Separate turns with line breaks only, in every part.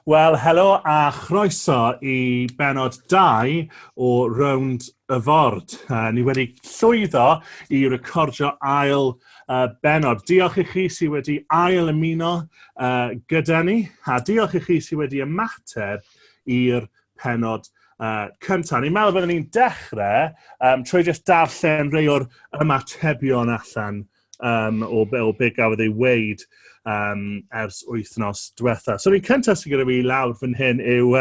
Wel, helo a chroeso i benod 2 o Rownd y Ford. Ni wedi llwyddo i recordio ail benod. Diolch i chi sydd wedi ail ymuno gyda ni, a diolch i chi sydd wedi ymateb i'r penod cyntaf. Ni'n meddwl byddwn ni'n dechrau trwy jyst darllen rhai o'r ymatebion allan o be gafodd ei weud ers wythnos diwetha. So, un cyntaf sydd gyda fi lawr fan hyn yw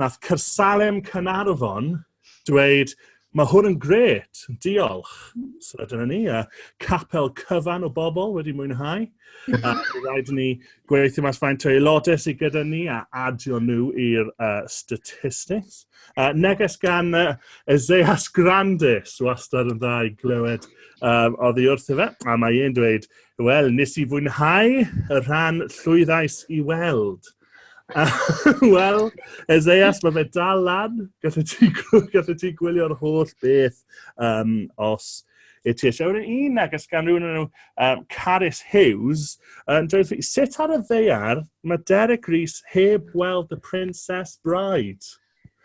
nath Cersalem Caernarfon dweud, "Mae hwn yn grêt, diolch." So dyna ni, capel cyfan o bobl wedi mwynhau. Rhaid i ni gweithio mas faint o aelodau sydd gyda ni a adio nhw i'r statistics. Neges gan Ezeas Grandis, wastad yn dda i glywed oddi wrtho fe. A mae e'n dweud, "Wel, nes i fwynhau y rhan llwyddais i weld." Wel, Ezeas, mae fe dal lan. Gallet ti gwylio'r holl beth os i ti eisiau. Wedyn un neges gan rhywun enw Carys Hughes yn dweud, "Sut ar y ddaear mae Derek Rees heb weld The Princess Bride?"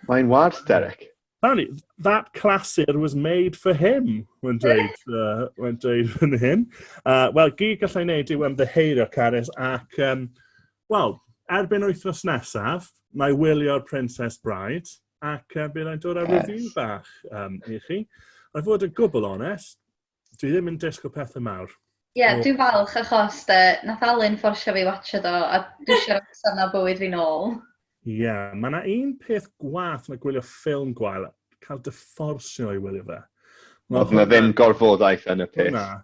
Mae'n warth, Derek.
Apparently, that clasur was made for him, mae'n dweud fan hyn. Wel, gyd gallai wneud yw ymddiheurio, Carys, ac, wel, erbyn wythnos nesaf, mae wylio'r Princess Bride, ac bydd e'n dod â review bach i chi. A fod yn gwbl onest, dwi ddim yn disgwyl pethau mawr.
Ie, yeah, dwi'n falch achos de, nath Alun fforsio fi watchad o a dwi eisiau'r amser na bywyd fi nôl.
Ie, yeah, mae yna un peth gwath na gwylio ffilm gwael, cael dy fforsio i wylio fe.
Oedd na ddim gorfodaeth yn y peth.
Na,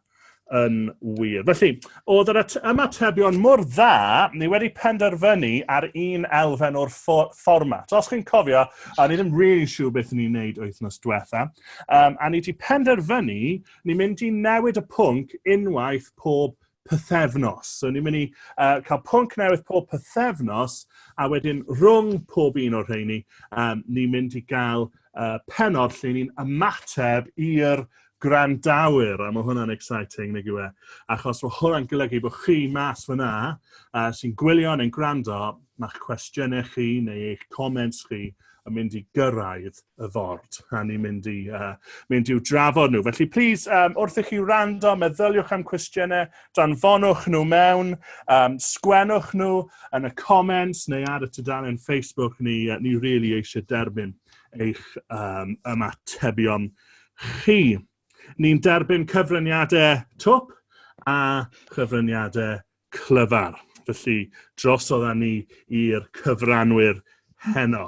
yn wir. Felly, oedd yr ymatebion mor dda, ni wedi penderfynu ar un elfen o'r fformat. Os chi'n cofio, a ni ddim really siŵr beth ni'n neud wythnos diwetha, a ni wedi penderfynu, ni'n mynd i newid y pwnc unwaith pob pythefnos. So ni'n mynd i cael pwnc newydd pob pythefnos, a wedyn rhwng pob un o'r rheini, ni'n mynd i gael penod lle ni'n ymateb i'r gwrandawyr, a mae hwnna'n exciting, nag yw e? Achos mae hwnna'n golygu bod chi mas fyna, sy'n gwylio neu'n gwrando, mae'ch cwestiynau chi neu eich comments chi yn mynd i gyrraedd y ford, a ni'n mynd i'w drafod nhw. Felly, please, wrth i chi wrando, meddyliwch am cwestiynau, danfonwch nhw mewn, sgwennwch nhw yn y comments neu ar y tudalen Facebook, ni really eisiau derbyn eich ymatebion chi. Ni'n derbyn cyfraniadau twp a chyfraniadau clyfar. Felly, drosodd â ni i'r cyfranwyr heno.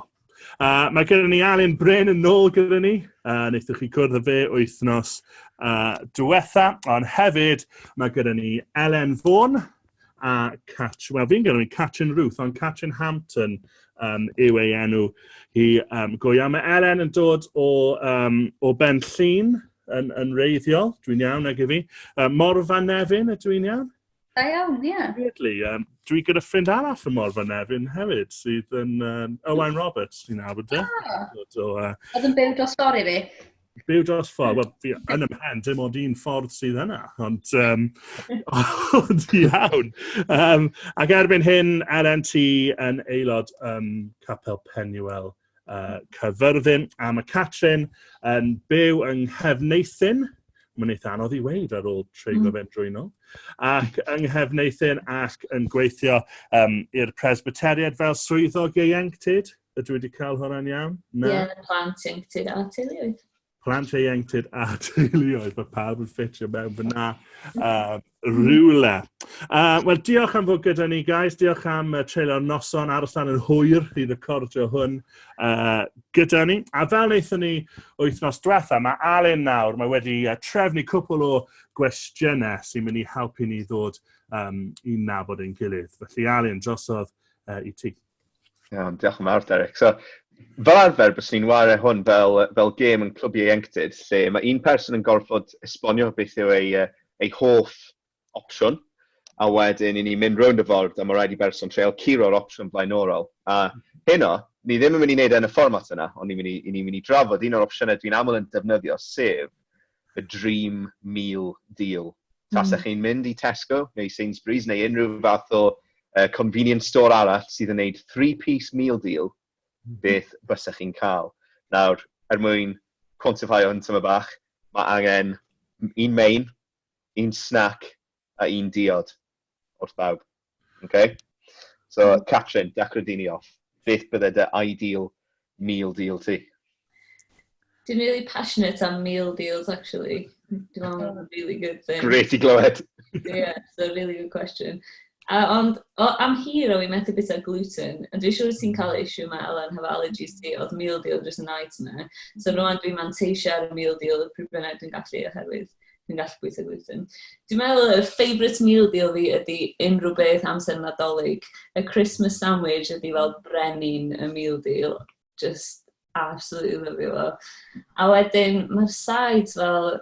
Mae gyda ni Alun Bryn yn ôl gyda ni. Wnaethoch chi cwrdd â fe wythnos diwetha. Ond hefyd, mae gyda ni Elen Vaughan a Catch... Wel, fi'n gyda ni Catrin Ruth, ond Catrin Hampton yw ei enw hi go iawn. Mae Elen yn dod o Ben Llŷn yn wreiddiol. Dwi'n iawn ag i fi. Morfa Nefyn, ydw i'n iawn?
Da iawn, ie. Yeah.
Weirdly, dwi gyda ffrind arall yn Morfa Nefyn hefyd, sydd yn Owain Roberts, ti'n nabod e?
Ah. Oedd yn byw dros ffordd i fi.
Byw dros ffordd, wel, fi yn y mhen, dim ond un ffordd sydd yna, ond iawn. Ac erbyn hyn, LNT yn aelod Capel Penuel Caerfyrddin, a mae Catrin yn byw yng Nghefneithin, mae'n eitha anodd i weud ar ôl treiglo fe'n drwynol, ac yng Nghefneithin ac yn gweithio i'r Presbyteriad fel swyddog ieuenctid. Ydw i wedi cael hwnna'n iawn?
Na? Ie, yeah, plant ieuenctid a teuluoedd.
Plant ieuenctid a teuluoedd, mae pawb yn ffitio mewn fyna rhywle. Wel, diolch am fod gyda ni, guys. Diolch am treulio'r noson aros lan yn hwyr i recordio hwn gyda ni. A fel wnaethon ni wythnos diwetha, mae Alun nawr, mae wedi trefnu cwpl o gwestiynau sy'n mynd i helpu ni ddod i nabod ein gilydd. Felly, Alun, drosodd i ti.
Iawn, diolch yn fawr, Derek. So, fel arfer, bys ni'n wario hwn fel gêm yn clwb ieuenctid, lle mae un person yn gorfod esbonio beth yw ei hoff opsiwn, a wedyn i ni mynd rownd y ford a mae rhaid i berson treol curo'r opsiwn blaenorol. A heno, ni ddim yn mynd i wneud e yn y fformat yna, ond ni'n mynd i drafod un o'r opsiynau dwi'n aml yn defnyddio, sef y Dream Meal Deal. Tasech chi'n mynd i Tesco neu Sainsbury's neu unrhyw fath o convenience store arall sydd yn neud three-piece meal deal, beth bysach chi'n cael? Nawr, er mwyn quantify hwn tyma bach, mae angen un main, un snack a un diod wrth bawb. Okay? So, Catrin, dechrau di ni off. Beth bydde dy ideal meal deal ti?
Dwi'n really passionate am meal deals, actually. Dwi'n meddwl mae'n really good thing.
Great i glywed.
Yeah, so really good question. A, ond o, am hir o fi methu bwyta gluten, a dwi'n siŵr ti'n cael issue yma, Ellen, hefo allergies ti, oedd meal deal just a nightmare. So rwan dwi'n manteisio ar y meal deal pryd bynnag dwi'n gallu oherwydd dwi'n gallu bwyta gluten. Dwi'n meddwl y favourite meal deal fi ydy unrhyw beth amser Nadolig. Y Christmas sandwich ydy fel brenin y meal deal. Just absolutely lyfio fo. A wedyn mae'r sides fel,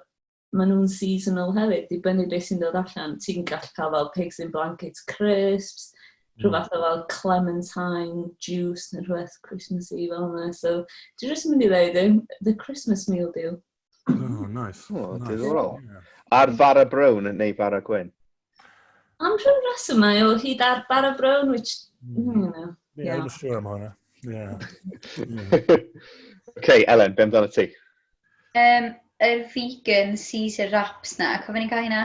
maen nhw'n seasonal hefyd, dibynnu beth sy'n dod allan. Ti'n gallu cael fel pigs in blankets crisps, rhyw fath o fel clementine juice neu rhywbeth Christmassy fel yna. So, dwi'n just yn mynd i dweud, the Christmas meal deal.
Oh, nice.
Oh,
nice.
Diddorol.
Yeah.
Ar fara brown neu fara gwyn?
Am rhyw reswm mae o hyd ar bara brown, which,
Yeah,
Yeah.
I'm siŵr am hwnna. Yeah.
Okay, Ellen, be amdano ti?
Yr vegan Caesar wraps na, cofio ni'n cael hynna?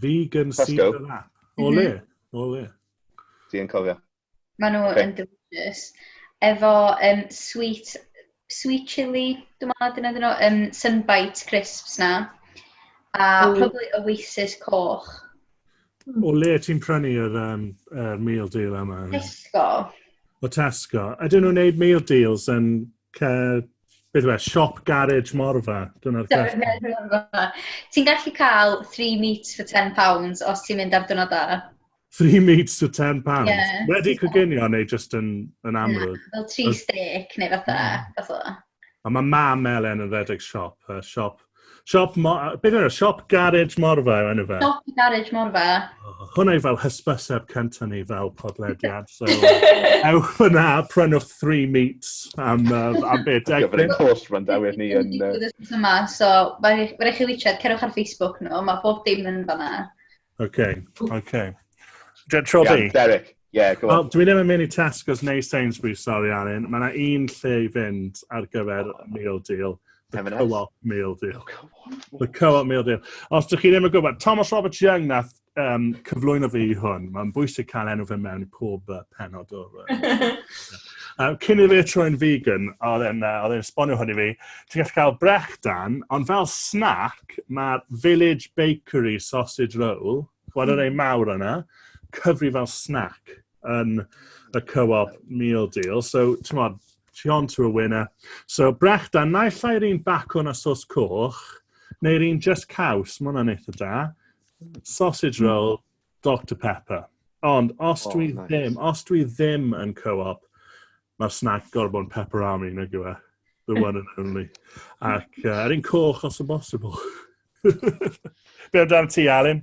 Vegan
Tesco.
Caesar wrap. O le? O le?
Dwi'n cofio.
Maen nhw yn delicious. Efo sweet chili, dwi'n meddwl dyna dyn nhw, Sunbite crisps na. A probably Oasis coch.
O le ti'n prynu yr meal deal yma?
Tesco.
O Tesco. Ydyn nhw'n neud meal deals yn beth yw e, Siop Garage Morfa? Dyna'r cwestiwn.
Ti'n gallu cael three meats for £10 os ti'n mynd ar diwrnod da.
Three meats for £10?
Yeah.
Wedi coginio neu just yn amrwd?
Fel tri steak neu fatha.
A mae mam Elen yn redeg siop. Siop, beth yw e? Siop Garage Morfa yw enw fe.
Siop Garage Morfa.
Oh, hwnna yw fel hysbyseb cyntaf ni fel podlediad. So, ewch fyna, prynwch three meats am beth,
Ar gyfer ein
10 punt.
holl wrandawyr ni yn
Digwydd wythnos yma, so mae rhaid chi witsiad, cerwch ar Facebook nhw, mae bob dim yn fanna.
Okay. Tro fi.
Iawn, Derek. Yeah, go on.
Wel, dwi ddim yn mynd i Tesco's neu Sainsbury's, sorry Alun. Mae yna un lle i fynd ar gyfer meal deal. The
M&S?
Co-op meal deal.
Oh, come on.
The Co-op meal deal. Os ydych chi ddim yn gwybod, Thomas Robert Young nath cyflwyno fi i hwn. Mae'n bwysig cael enw fe mewn i pob penod o'r... Cyn i fi troi'n vegan, oedd e'n esbonio hwn i fi, ti'n gallu cael brechdan, ond fel snack, mae'r Village Bakery sausage roll, gweld yr ein mawr yna, cyfri fel snack yn y Co-op meal deal. So, ti'n modd, ti on to a winner. So, brechdan, naill ai'r un bacwn a sos coch, neu'r un just caws, mae hwnna'n eitha da. Sausage roll, Dr Pepper. Ond, os
Oh,
dwi
nice.
ddim, os dwi ddim yn Co-op, mae'r snack gorfod bod yn Peperami, nag yw e? The one and only. Ac yr un coch os yn bosibl. Be amdano ti, Alun?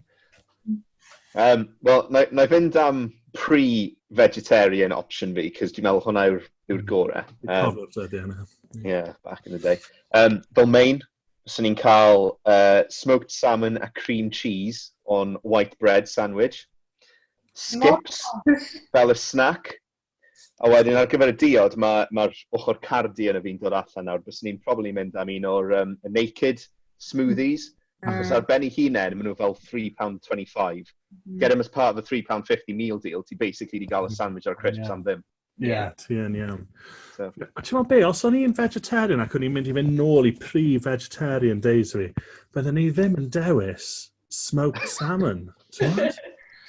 Wel, na i fynd am pre-vegetarian option fi, cos dwi'n meddwl hwnna yw'r gorau.
Cofio'r dyddiau yna.
Yeah, back in the day. Fel main, fyswn ni'n cael smoked salmon a cream cheese on white bread sandwich. Skips, fel y snack. A wedyn ar gyfer y diod, mae'r ochr cardi yn y fi'n dod allan nawr. Byswn ni'n probably mynd am un o'r Naked smoothies. Achos ar ben ei hunain, maen nhw fel £3.25. Get them as part of a £3.50 meal deal, ti basically di gael y sandwich a'r crisps am ddim.
Yeah, ti yn iawn.
So.
A ti'n meddwl be, os o'n i'n vegetarian ac o'n i'n mynd i fynd nôl i pre-vegetarian days fi, bydden ni ddim yn dewis smoked salmon. Ti'n gwbod?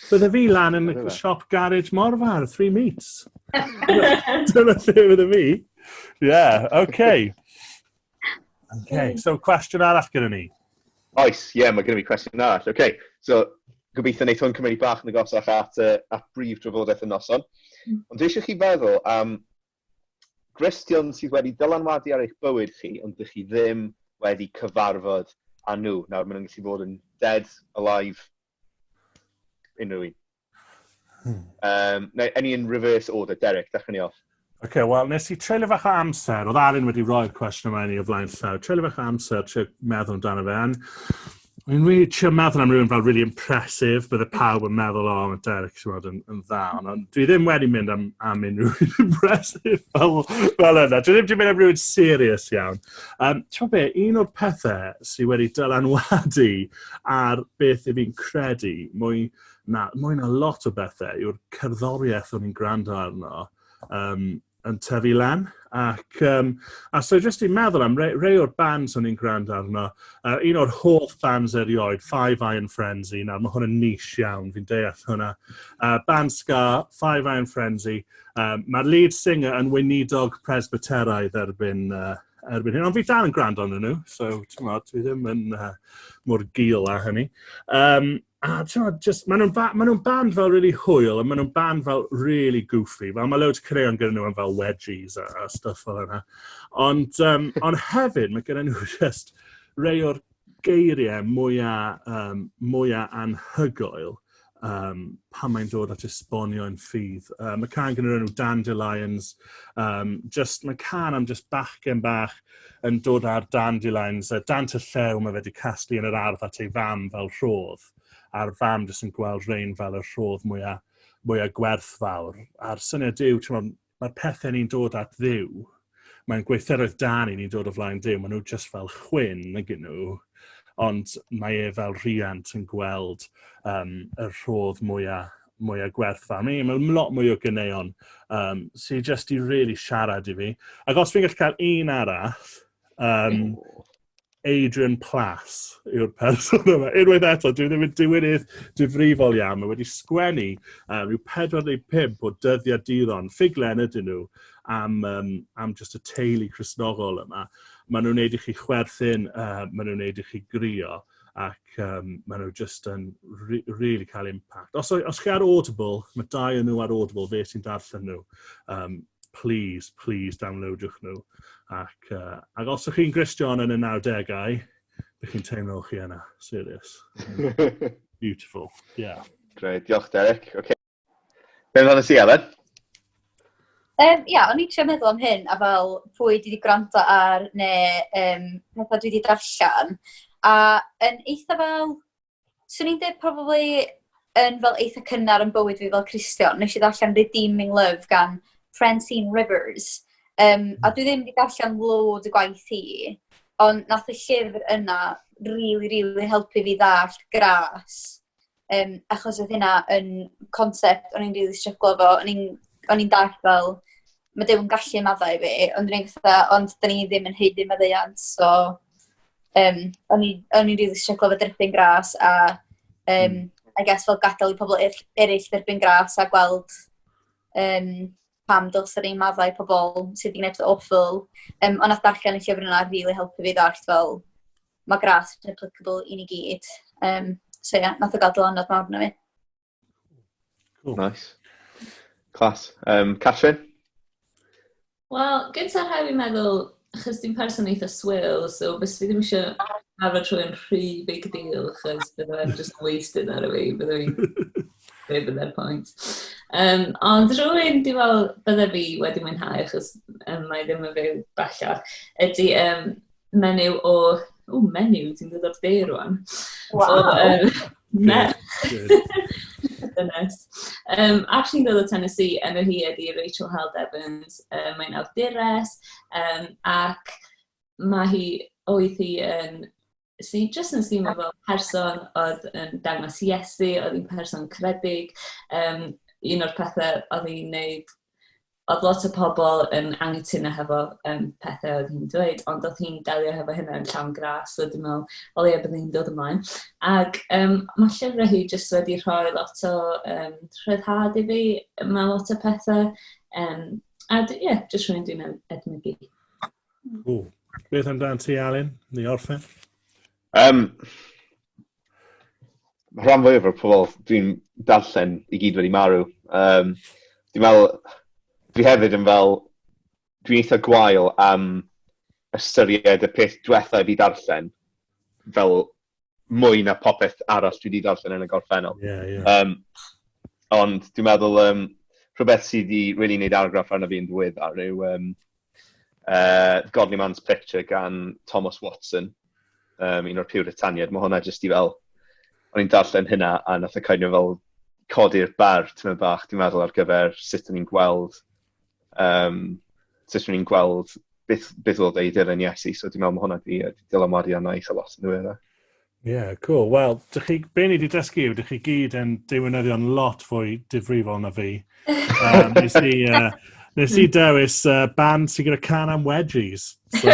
Bydde fi lan yn y
Bydde fe?
siop Garage Morfa ar Three Meats. Dyna lle bydde fi. Yeah, okay. Okay, so cwestiwn arall gyda ni.
Oes, ie, yeah, mae gen i fi cwestiwn arall. Okay, so gobeithio wneud hwn cymryd bach yn agosach at brif drafodaeth y noson. Ond dwi eisiau chi feddwl am Gristion sydd wedi dylanwadu ar eich bywyd chi, ond dych chi ddim wedi cyfarfod â nhw. Nawr, maen nhw'n gallu bod yn dead, alive, unrhyw un. Neu, any in reverse order, Derek, dechrau ni off.
OK, wel, nes i treulio fach o amser, oedd Alun wedi rhoi'r cwestiwn yma i ni o flaen llaw, treulio fach o amser trio meddwl amdano fe, and Mae'n really trio meddwl am rhywun fel really impressive, bydde pawb yn meddwl, "O, oh, mae Derek ti'n yn dda." Ond dwi ddim wedi mynd am unrhyw un impressive fel yna. Dwi ddim wedi mynd am rhywun serious iawn. Ti'n be, un o'r pethau sydd wedi dylanwadu ar beth i fi'n credu mwy na lot o bethau yw'r cerddoriaeth o'n i'n gwrando arno yn tyfu lan. Ac a so jyst i'n meddwl am rei o'r bands o'n i'n gwrando arno, un o'r hoff bands erioed, Five Iron Frenzy. Nawr mae hwn yn niche iawn, fi'n deall hwnna. Band ska, Five Iron Frenzy. Mae'r lead singer yn weinidog presbyteraidd erbyn hyn, ond fi dal yn gwrando arnyn nhw, so ti'n, dwi ddim yn mor gul â hynny. A ti'n just, maen nhw'n ba ma nhw band fel really hwyl, a maen nhw'n band fel really goofy. Fel mae loads o caneuon gyda nhw yn fel wedgies a stuff fel yna. Ond hefyd, mae gyda nhw just rei o'r geiriau mwyaf anhygoel pan mae'n dod at esbonio yn ffydd. Mae cân gyda nhw Dandelions, just, mae cân am just bachgen bach yn dod ar dandelions, dant y llew mae fe wedi casglu yn yr ardd at ei fam fel rhodd, a'r fam jyst yn gweld rhain fel y rhodd mwyaf gwerthfawr. A'r syniad yw, mae'r pethau ni'n dod at Dduw, mae'n gweithredoedd da ni ni'n dod o flaen Duw, maen nhw just fel chwyn, nag nhw, ond mae e fel rhiant yn gweld y rhodd mwyaf gwerthfawr. Mae lot mwy o ganeuon sydd just i really siarad i fi. Ac os fi'n gallu cael un arall, Adrian Plass yw'r person yma. Unwaith eto, dwi ddim yn diwinydd difrifol iawn. Mae wedi sgwennu rhyw 45 o dyddiaduron, ffuglen ydyn nhw, am just y teulu Cristnogol yma. Maen nhw'n neud i chi chwerthin, maen nhw'n neud i chi grio, ac maen nhw just yn really cael impact. Os chi ar Audible, mae dau o nhw ar Audible, fe sy'n darllen nhw. Please, please downloadwch nhw. Ac os ydych chi'n Gristion yn y 90au, bych chi'n teimlo chi yna. Serious. Beautiful. Yeah.
Great. Diolch, Derek. Okay. Be amdano ti, Elen?
Ia, o'n i'n trio meddwl am hyn, a fel pwy dwi wedi gwrando ar, neu pethau dwi wedi darllen. A yn eitha fel, swn i'n dweud probably yn fel eitha cynnar yn bywyd fi fel Cristion, nes i ddarllen Redeeming Love gan Francine Rivers. A dwi ddim wedi darllen loads o gwaith hi, ond nath y llyfr yna really, really helpu fi ddallt gras. Achos oedd hynna yn concept o'n i'n really stryglo fo. O'n i'n dallt fel, mae Duw yn gallu maddau i fi, ond o'n i'n fatha, ond da ni ddim yn haeddu maddeuant, so o'n i'n really stryglo fo derbyn gras a I guess fel gadael i pobl eraill dderbyn gras a gweld pam dylse ni maddau pobl sydd wedi gwneud pethau awful. Ond nath darllen y llyfr yna really helpu fi ddallt fel mae gras yn applicable i ni gyd. So ie, yeah, nath o gael dylanwad mawr na fi.
Cool. Nice. Class. Catrin?
Wel, gyntaf rhaid fi'n meddwl, achos dwi'n person eitha swil, so bys fi ddim eisiau arfer rhywun rhy big deal, achos bydde fe'n just wasted ar y fi, bydde fi be bydde'r pwynt. Ond rhywun dwi'n meddwl bydde fi wedi mwynhau, achos mae ddim yn fyw bellach, ydy menyw o... O, menyw, ti'n dod o'r de rwan.
Wow. O,
merch. Dynes. Actually'n dod o Tennessee, enw hi ydy Rachel Held Evans. Mae'n awdures, ac mae hi, oedd hi yn sy'n just yn seemio fel person oedd yn dangos Iesu, oedd hi'n person caredig. Un o'r pethau oedd hi'n neud, oedd lot o pobl yn anghytuno hefo pethau oedd hi'n dweud, ond oedd hi'n delio hefo hynna yn llawn gras, so dwi'n meddwl, o leia bydd hi'n dod ymlaen. Ac mae llyfrau hi jyst wedi rhoi lot o rhyddhad i fi, mae lot o pethau. A ie, yeah, just rhywun dwi'n edmygu.
Cool. Beth amdano ti, Alun? Ni orffen?
Mae rhan fwyaf o'r pobl dwi'n darllen i gyd wedi marw. Dwi'n meddwl, dwi hefyd yn fel, dwi'n eitha gwael am ystyried y peth diwetha i fi darllen fel mwy na popeth arall dwi wedi darllen yn y gorffennol.
Yeah.
Ond dwi'n meddwl rhywbeth sydd wedi really wneud argraff arno fi yn ddiweddar yw Godly Man's Picture gan Thomas Watson. un o'r Puritaniaid, mae hwnna jyst i fel, o'n i'n darllen hynna a nath o kind of fel codi'r bar, ti'n bach, dwi'n meddwl, ar gyfer sut o'n i'n gweld, sut o'n i'n gweld beth oedd ei ddilyn Iesu, so dwi'n meddwl mae hwnna di dylanwadu arna eitha lot yn ddiweddar.
Yeah, cool. Wel, dych chi, be ni wedi dysgu yw, dych chi gyd yn diwinyddion lot fwy difrifol na fi. Nes i dewis band sy'n gyda can am wedgies. So,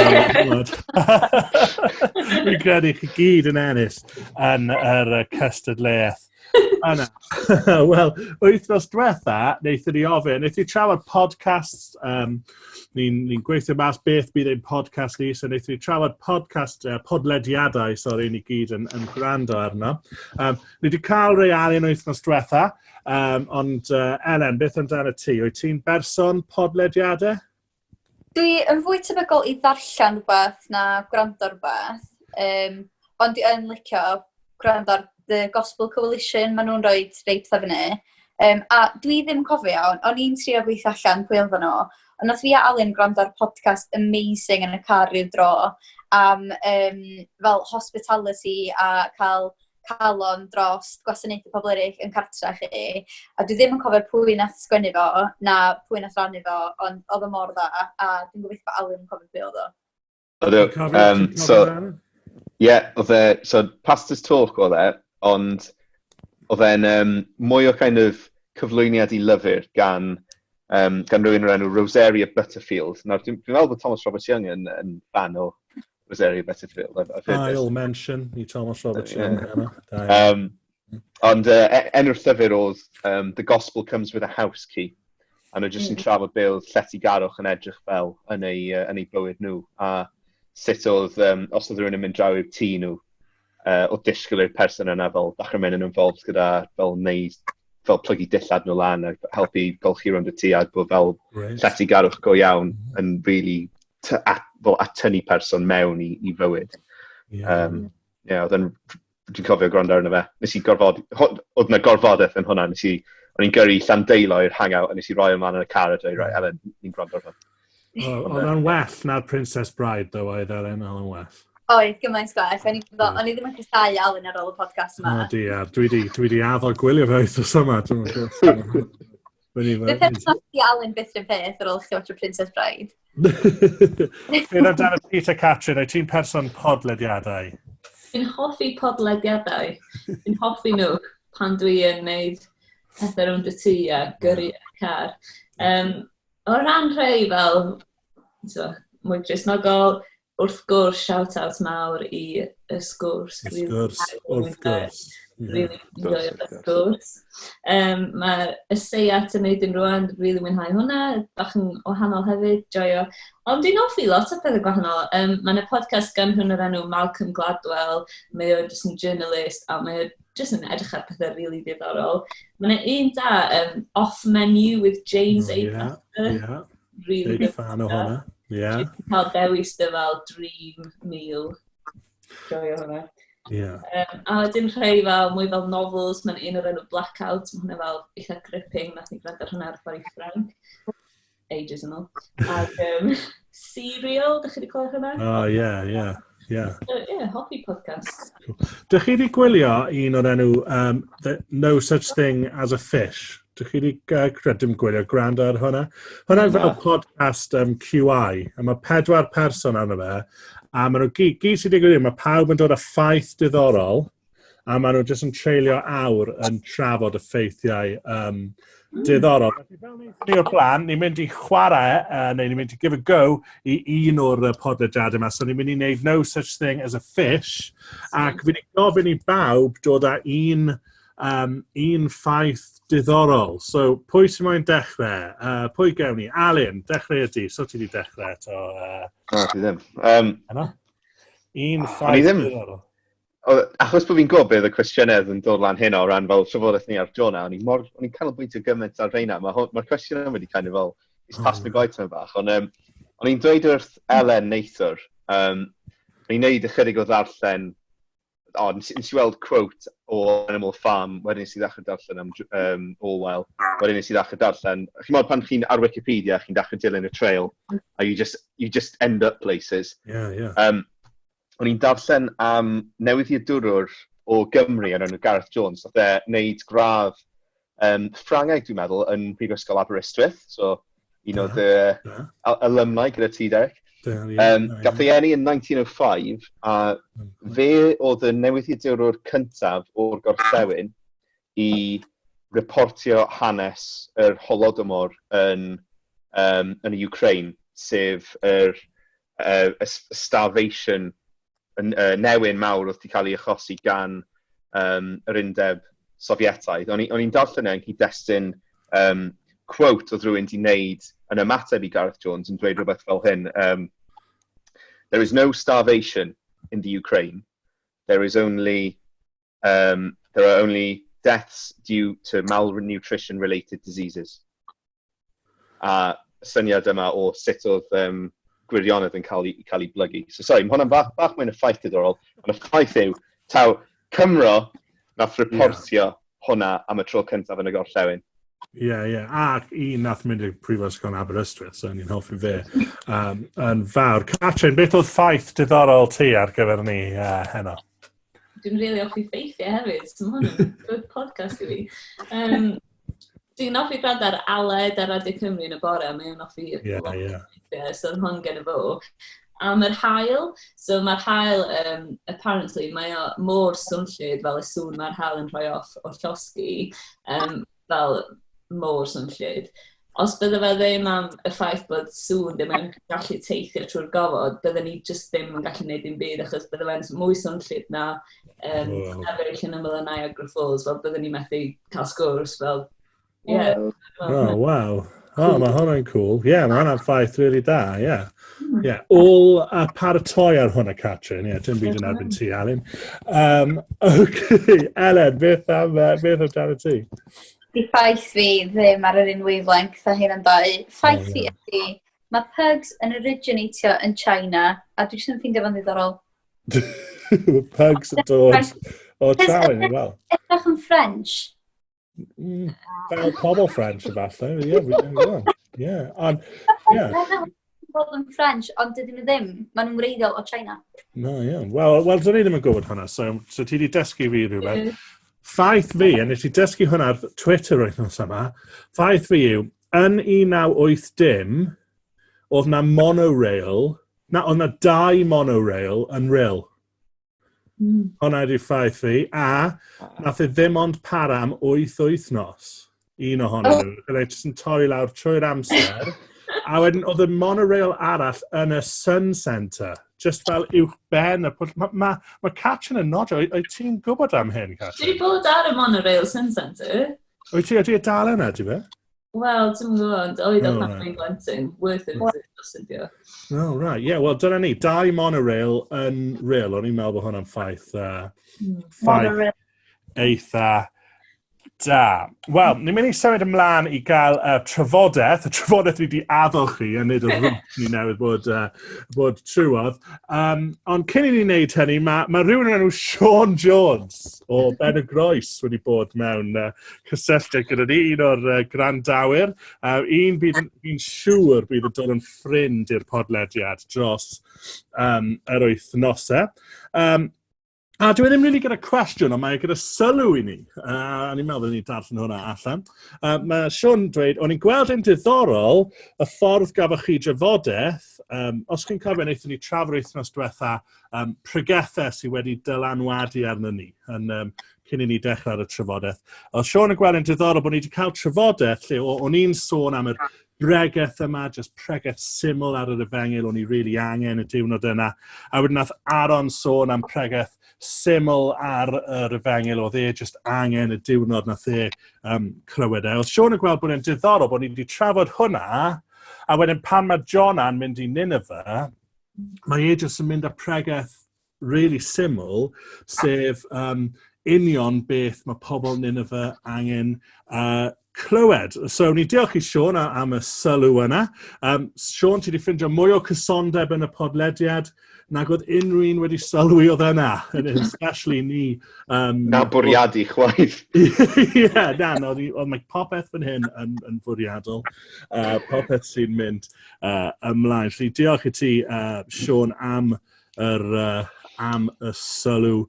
fi'n credu chi gyd yn ennill yn yr cystadleuaeth yna. Wel, wythnos diwetha, wnaethon ni ofyn, wnaethon ni trafod podcasts, ni'n ni gweithio mas beth bydd ein podcast ni, so wnaethon ni trafod podcast, podlediadau, sorry, ni gyd yn gwrando arno. Ni wedi cael rei Alun wythnos diwetha, ond Elen, beth amdano ti? Wyt ti'n berson podlediadau?
Dwi yn fwy tebygol i ddarllen rhywbeth na gwrando ar rhywbeth. Ond dwi yn licio gwrando ar The Gospel Coalition, maen nhw'n rhoi rei pethau fyny. A dwi ddim yn cofio iawn, o'n i'n trio gweithio allan pwy oedden nhw, ond nath fi a Alun gwrando ar podcast amazing yn y car ryw dro am fel hospitality a cael calon dros gwasanaethu pobl eraill yn cartra chi. A dwi ddim yn cofio pwy nath sgwennu fo, na pwy nath rannu fo, ond oedd o mor dda, a dwi'n gobeithio bod Alun yn cofio pwy oedd o.
Ydw,
Ti'n cofio- ti'n cofio
so,
Aaron?
Ie, oedd e, so Pastor's Talk oedd e, ond oedd e'n mwy o kind of cyflwyniad i lyfr gan rhywun o'r enw Rosaria Butterfield. Nawr, dwi'n meddwl bod Thomas Robert Young yn fan o Rosaria Butterfield. I've heard this.
I'll mention i Thomas Roberts Young. Heno. Da iawn.
Ond enw'r llyfr oedd The Gospel Comes with a House Key. A nhw jyst yn trafod be oedd lletygarwch yn edrych fel yn ei bywyd nhw. A sut oedd, os oedd rhywun yn mynd draw i'r tŷ nhw, oedd disgwyl i'r person yna fel dechrau mynd yn involved gyda fel wneud, fel plygu dillad nhw lan a helpu golchi rownd y tŷ a bod fel lletygarwch go iawn yn really fel atynnu person mewn i fywyd. Yeah, oedd yn, dwi'n cofio gwrando arno fe. Nes i gorfod, oedd na gorfodaeth yn hwnna, o'n i'n gyrru Llandeilo i'r hangout, a nes i roi ymlaen yn y car a dweud, "Right, Elen, ni'n gwrando ar hwn."
Oedd o'n well na'r Princess Bride, though, oedd Elen, oedd o'n well.
Oedd, gymaint gwell. O'n i ddim yn casau Alun ar ôl y podcast yma.
O, diar, dwi di addo gwylio fe wythnos yma. Dwi'n gwybod.
Fe peth i Alun byth yn peth ar ôl chdi watch Princess Bride.
Beth amdano Peter Catrin, wyt ti'n person podlediadau?
Dwi'n hoffi podlediadau. Dwi'n hoffi nhw pan dwi yn gwneud pethau rownd y tŷ a gyrru y car. O ran rhai fel so, mwy Gristnogol, wrth gwrs, shout-out mawr i Y Sgwrs.
Wrth gwrs, wrth gwrs.
Really enjoy Y Sgwrs. Mae y Seiat yn neud yn rwan, really mwynhau hwnna, bach yn wahanol hefyd, joio. Ond dwi'n hoffi lot o pethau gwahanol. Mae yna podcast gan hwn o'r enw Malcolm Gladwell, mae o jyst yn journalist, a mae o jyst yn edrych ar pethau really diddorol. Mae yna un da, Off Menu with James A. Acaster.
Really
Big
good fan o hwnna. Yeah.
Ti'n cael dewis dy fel dream meal. Joio hwnna. A wedyn rhai fel, mwy fel novels, mae'n un o'r enw Blackout, mae hwnna fel eitha gripping, nath ni gwrando ar hwnna ar ffordd i Ffranc. Ages yn ôl. Ac Serial, dych chi wedi clywed hwnna?
Oh, yeah.
So, yeah, hoffi podcast.
Dych chi wedi gwylio un o'r enw The No Such Thing as a Fish? Dych chi wedi dim gwylio, gwrando ar hwnna? Hwnna fel
Na.
podcast QI, a mae pedwar person arno fe, a maen nhw gyd sydd wedi gwylio, mae pawb yn dod â ffaith diddorol, a maen nhw jyst yn treulio awr yn trafod y ffeithiau diddorol. Felly, fel wnaethon ni o'r blaen, ni'n mynd i chwarae, neu ni'n mynd i give a go i un o'r podlediadau yma. So ni'n mynd i wneud No Such Thing as a Fish, ac fi wedi gofyn i bawb dod â un ffaith diddorol. So, pwy sy'n moyn dechrau? Pwy gewn ni? Alun, dechrau ydy. So ti wedi dechrau eto?
O, dwi ddim.
Yna? Un
O'n i
ffaith
ddim.
diddorol.
Achos bod fi'n gwybod beth y cwestiynau yn dod lan hyn o ran fel trafodaeth ni ar Jonah, o'n i'n canolbwyntio gymaint ar reina. Mae'r ma cwestiwn yma wedi kind of fel, it's passed me by tyma bach. Ond o'n i'n dweud wrth Elen neithwr, o'n i'n neud ychydig o ddarllen, o, nes i weld quote o Animal Farm, wedyn nes i ddechrau darllen am Orwell, wedyn nes i ddechrau darllen, chi'n modd pan chi'n ar Wikipedia, chi'n dechrau dilyn y trail, a you just end up places. O'n i'n darllen am newyddiadurwr o Gymru yn enw Gareth Jones. Nath e wneud gradd Ffrangeg, dwi'n meddwl, yn Prifysgol Aberystwyth. So, un o dy alumni gyda ti, Derek. Gath ei eni yn 1905, a fe oedd y newyddiadurwr cyntaf o'r gorllewin i reportio hanes yr Holodomor yn y Ukraine, sef yr starvation, newyn mawr oedd wedi cael ei achosi gan yr Undeb Sofietaidd. O'n i'n darllen e yn cyd-destun quote oedd rhywun wedi wneud yn ymateb i Gareth Jones yn dweud rhywbeth fel hyn: "There is no starvation in the Ukraine. There are only deaths due to malnutrition-related diseases." A syniad yma o sut oedd gwirionedd yn cael ei blygu. So sorry, mae hwnna'n bach mwy na ffaith diddorol, ond y ffaith yw, taw Cymro nath reportio hwnna am y tro cyntaf yn y gorllewin.
Ie. Ac un nath mynd i'r Prifysgol yn Aberystwyth, so ni'n hoffi fe yn fawr. Catrin, beth oedd ffaith diddorol ti ar gyfer ni heno?
Dwi'n really hoffi ffeithiau hefyd, so mae hwn yn good podcast i fi. Dwi'n hoffi gwrando ar Aled ar Radio Cymru yn y bore, mae'n hoffi lot o ffeithiau, so oedd hwn gen i fo. Am yr haul, so mae'r haul, apparently, mae o mor swnllyd fel y sŵn mae'r haul yn rhoi off o llosgi, fel mor swnllyd. Os bydde fe ddim am y ffaith bod sŵn ddim yn gallu teithio trwy'r gofod, bydde ni just ddim yn gallu gwneud dim byd, achos bydde fe'n mwy swnllyd na sefyll yn ymyl y Niagara Falls, fel bydde ni methu cael sgwrs, fel, yeah.
Oh, wow. Oh, mae hwnna'n cool. Yeah, mae hwnna'n ffaith really da, yeah. Yeah, all paratoi ar hwnna, Catrin. Yeah, dim byd yn erbyn ti, Alun. Okay, Elen, beth amdano ti?
Di ffaith fi ddim ar yr un wavelength a hyn yn dau. Ffaith fi ydy, mae pugs yn originatio yn China, a dwi jyst yn ffeindio fo'n ddiddorol.
Mae pugs yn dod o China, wel.
Edrych yn French.
Fel pobl French, efallai. Ie, fi ddim yn gwybod. Ie, ond, ie.
Bod yn French, ond dydyn nhw ddim. Maen nhw'n wreiddiol o China.
No, ie. Wel, dyn ni ddim yn gwybod hwnna, so ti wedi dysgu fi rhywbeth. Ffaith fi, a nes i dysgu hwnna ar Twitter wythnos yma, ffaith fi yw, yn 1980, oedd na monorail, na, oedd na dau monorail yn Rhyl. Hwnna ydy'r ffaith fi, a nath e ddim ond para am 8 wythnos, un ohonyn nhw. Oedd e jyst yn torri lawr trwy'r amser. A wedyn oedd y monorail arall yn y Sun Centre, just fel uwch ben y pwll. Mae ma Catrin yn nodio, wyt ti'n gwybod am hyn,
Dwi wedi
Catrin?
bod ar y monorail Sun Centre.
Wyt ti dal yna, ti fe?
Wel, ti'n gwybod, oedd o
Oh,
pan
right.
o'n blentyn. Worth a visit, os ydi o.
Oh, right. Yeah, wel, dyna ni. Dau monorail yn Rhyl. O'n i'n meddwl bod hwnna'n ffaith
Monorail.
eitha da. Wel, ni'n mynd i symud ymlaen i gael trafodaeth, y trafodaeth ni wedi addo chi, a nid y rwt ni newydd bod trwodd. Ond cyn i ni wneud hynny, mae rhywun yn enw Sean Jones o Ben y Groes wedi bod mewn cysylltiad gyda ni, un o'r grandawyr. Un bydd fi'n siŵr bydd yn dod yn ffrind i'r podlediad dros yr wythnosau. A dwi ddim really gyda cwestiwn, ond mae e gyda sylw i ni. A ni'n meddwl bod ni'n darllen hwnna allan. Mae Sean dweud, "O'n i'n gweld yn diddorol y ffordd gafoch chi drafodaeth, os chi'n cofio, wnaethon ni trafod wythnos diwetha pregethau sydd wedi dylanwadu arno ni yn, cyn i ni dechrau ar y trafodaeth. Oedd Sean yn gweld yn diddorol bod ni wedi cael trafodaeth lle o'n i'n sôn am yr bregeth yma, just pregeth syml ar yr efengyl o'n i really angen y diwrnod yna. A wedyn nath Aaron sôn am pregeth syml ar yr efengyl oedd e just angen y diwrnod nath e clywed e. Oedd Sean yn gweld bod e'n diddorol bod ni wedi trafod hwnna, a wedyn pan mae Jona'n mynd i Nineveh, mae e jyst yn mynd â pregeth really syml, sef union beth mae pobl Nineveh angen clywed. So, ni diolch i Sean am y sylw yna. Sean, ti wedi ffindio mwy o cysondeb yn y podlediad nag oedd unrhyw un wedi sylwi oedd yna, especially ni.
Na bwriadu chwaith.
Ie, na, na, oedd mae popeth fan hyn yn fwriadol. Popeth sy'n mynd ymlaen. Felly diolch i ti, Sean, am yr, uh, am y sylw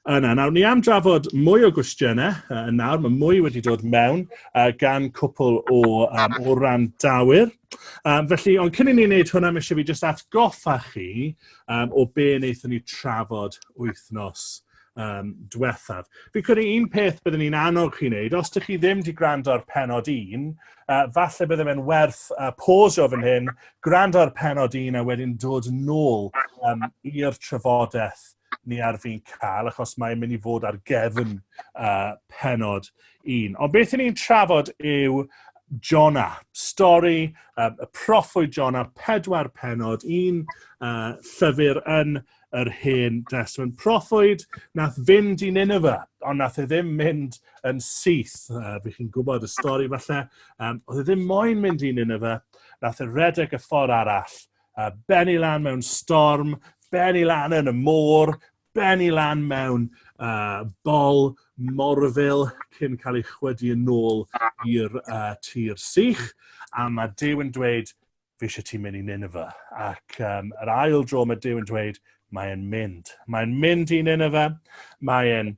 yna. Nawr, ni am drafod mwy o gwestiynau yn nawr. Mae mwy wedi dod mewn gan cwpl o, um, o randawyr. Felly, ond cyn i ni wneud hwnna, mae eisiau fi jyst atgoffa chi o be wnaethon ni trafod wythnos diwethaf. Fi credu un peth byddwn ni'n annog chi'n neud, os ydych chi ddim wedi gwrando ar penod un, falle bydde fe'n werth pausio fan hyn, gwrando ar penod un a wedyn dod nôl i'r trafodaeth ni ar fi'n cael, achos mae'n mynd i fod ar gefn penod un. Ond beth ni'n trafod yw Jonah, stori y proffwyd Jonah, pedwar penod, un llyfr yn yr Hen Destament. Proffwyd nath fynd i Nineveh, ond nath e ddim mynd yn syth. Fi chi'n gwybod y stori falle. Oedd e ddim moyn mynd i Nineveh, nath e redeg y ffordd arall. Benni lan mewn storm, benni lan yn y môr, benni lan mewn bol morfil cyn cael ei chwydu yn ôl i'r tir sych. A mae Duw yn dweud, fi eisiau ti mynd i Nineveh. Ac yr ail dro mae Duw yn dweud, mae'n mynd. Mae'n mynd i Nineveh, mae'n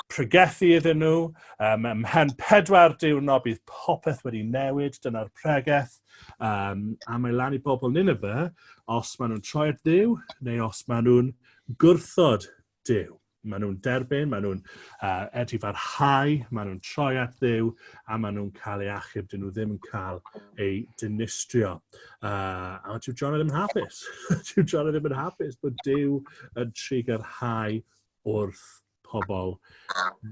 pregethu iddyn nhw. Ymhen 4 diwrnod bydd popeth wedi newid, dyna'r pregeth. A mae lan i bobl Nineveh os maen nhw'n troi at Dduw neu os maen nhw'n gwrthod Duw. Maen nhw'n derbyn, maen nhw'n edifarhau, maen nhw'n troi at Dduw, a maen nhw'n cael ei achub, dyn nhw ddim yn cael ei dinistrio. A dyw Jonah ddim yn hapus. Dyw Jonah ddim yn hapus bod Duw yn trugarhau wrth pobl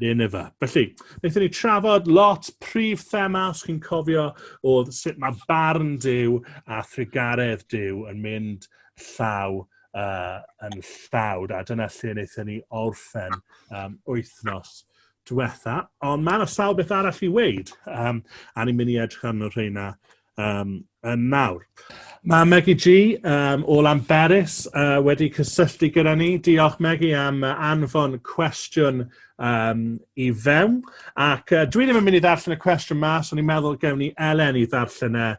Nineveh. Felly, wnaethon ni trafod lot prif thema, os chi'n cofio, oedd sut mae barn Duw a thrugaredd Duw yn mynd llaw yn llawr, a dyna lle wnaethon ni orffen wythnos diwetha. Ond mae yna sawl beth arall i weud, a ni'n mynd i edrych arno rheina yn nawr. Mae Megi G o Lanberis wedi cysylltu gyda ni. Diolch Megi am anfon cwestiwn i fewn. Ac dwi ddim yn mynd i ddarllen y cwestiwn mas, ond i'n meddwl gewn ni Elen i ddarllen e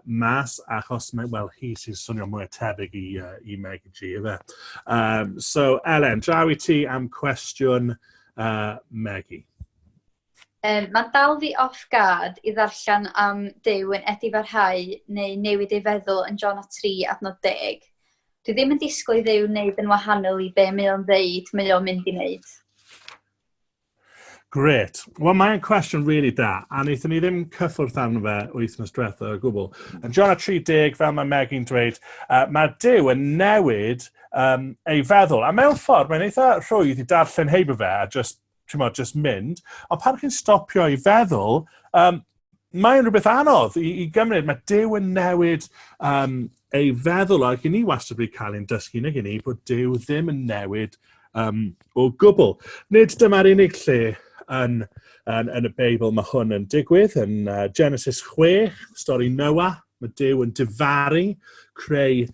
mas, achos mae, wel, hi sy'n swnio mwy tebyg i Megi G, ife. So, Elen, draw i ti am cwestiwn Megi.
Mae'n dal fi off guard i ddarllen am Duw yn edifarhau neu newid ei feddwl yn Jonah 3 adnod 10. Dwi ddim yn disgwyl i Dduw wneud yn wahanol i be mae o'n ddeud mae o'n mynd i wneud.
Grêt. Wel, mae'n cwestiwn really da, a wnaethon ni ddim cyffwrdd arno fe wythnos diwetha o gwbl. Yn Jonah 30, fel mae Megi'n dweud, mae Duw yn newid ei feddwl. A mewn ffordd, mae'n eitha rhwydd i darllen heibio fe a just, ti'n just mynd. Ond pan chi'n stopio i feddwl, mae'n rhywbeth anodd i gymryd. Mae Duw yn newid ei feddwl, ac i ni wastad wedi cael ein dysgu, nag i ni, bod Duw ddim yn newid o gwbl. Nid dyma'r unig lle yn y Beibl mae hwn yn digwydd. Yn Genesis 6, stori Noah, mae Duw yn difaru creu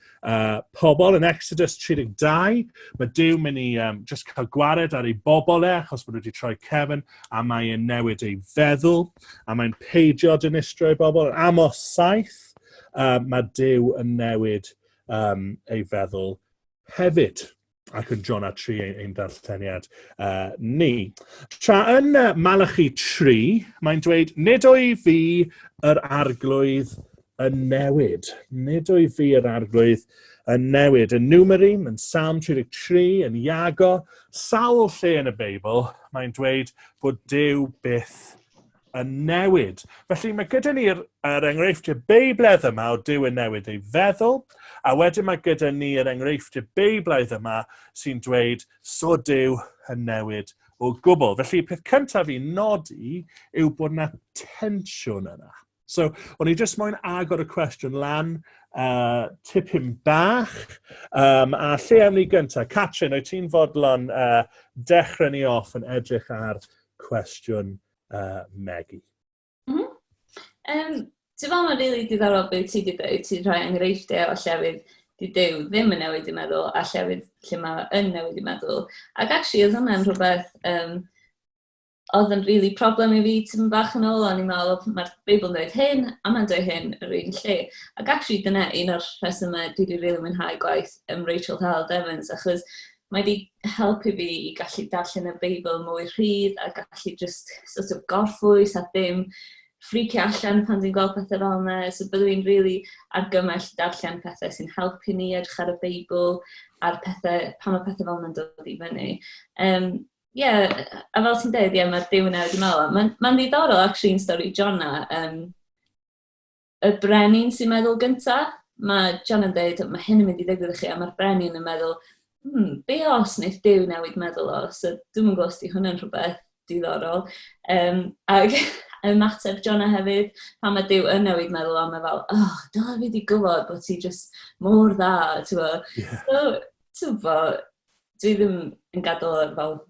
pobl. Yn Exodus 32, mae Duw mynd i just cael gwared ar ei bobl e, achos maen nhw wedi troi cefn, a mae'n newid ei feddwl, a mae'n peidio dinistrio ei bobl. Yn Amos 7, mae Duw yn newid ei feddwl hefyd, ac yn Jonah 3 ein darlleniad ni. Tra yn Malachi 3, mae'n dweud, nid o'i fi yr arglwydd yn newid. Nid o'i fi yr arglwydd yn newid. Yn Numeri, yn Salm 33, yn Iago, sawl lle yn y Beibl, mae'n dweud bod Duw byth yn newid. Felly mae gyda ni'r yr enghreifftiau Beiblaidd yma o Duw yn newid ei feddwl, a wedyn mae gyda ni yr enghreifftiau Beiblaidd yma sy'n dweud so Duw yn newid o gwbl. Felly peth cyntaf i nodi yw bod yna tensiwn yna. So, o'n i jyst moyn agor y cwestiwn lan tipyn bach. A lle am ni gyntaf? Catrin, wyt ti'n fodlon dechrau ni off yn edrych ar cwestiwn Megi?
Ti'n meddwl mae'n rili diddorol beth ti wedi dweud, ti'n rhoi enghreifftiau o llefydd di Duw ddim yn newid i meddwl a llefydd lle mae yn newid i meddwl. Ac actually oedd hwnna'n rhywbeth oedd yn really problem i fi tipyn bach yn ôl, o'n i'n meddwl mae'r Beibl yn dweud hyn, a mae'n dweud hyn yr un lle. Ac actually dyna un o'r rhesymau dwi wedi really mwynhau gwaith Rachel Held Evans, achos Mae wedi helpu fi i gallu darllen y Beibl mwy rhydd a gallu just sort of gorffwys a ddim ffricio allan pan dwi'n gweld pethau fel yna. So byddwn i'n really argymell darllen pethau sy'n helpu ni edrych ar y Beibl a'r pethau, pan mae pethau fel yna'n dod i fyny. Yeah, a fel ti'n dweud, yeah, mae'r Duw yna wedi meddwl. Mae'n ma ddiddorol, actually, yn stori Jonah. Y brenin sy'n meddwl gynta. Mae Jonah'n dweud, "Mae hyn yn mynd i ddigwydd i chi," a mae'r brenin yn meddwl, be os wneith Duw newid meddwl o?" So dwi'm yn gwybod os di hwnna'n rhywbeth diddorol. Ac ymateb Jonah hefyd, pan mae Duw yn newid meddwl o, mae fel, "Oh, dylai fi wedi gwybod bod ti just mor dda," ti'n gwybod. So, ti'n gwybod, dwi ddim yn gadael o'r fel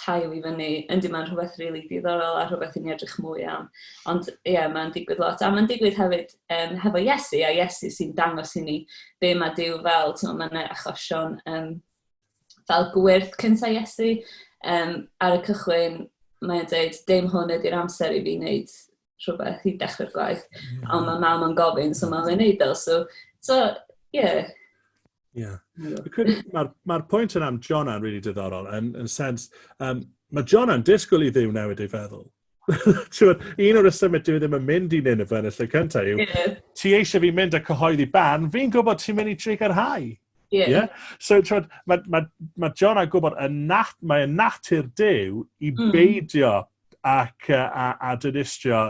tail i fyny. Yndi, mae'n rhywbeth really diddorol a rhywbeth i ni edrych mwy am. Ond ie, yeah, mae'n digwydd lot. A mae'n digwydd hefyd hefo Iesu, a Iesu sy'n dangos i ni be mae Duw fel. Mae'n achosion fel gwyrth cyntaf Iesu. Ar y cychwyn, mae'n dweud, "Dim hwn ydy'r amser i fi wneud rhywbeth i dechrau'r gwaith." Ond mae mam yn gofyn, so mae'n wneud o. So yeah.
Yeah. Mae'r ma pwynt yna am Jonah yn really diddorol, yn sens, mae Jonah'n disgwyl i Dduw newid ei feddwl. Un o'r rhesymau dwi ddim yn mynd i Nineveh yn y lle cyntaf yw, ti eisiau fi mynd a cyhoeddi barn, fi'n gwybod ti'n mynd i trugarhau. Yeah? So, mae ma, ma Jonah gwybod y nat, mae y natur Duw i beidio ac a dinistrio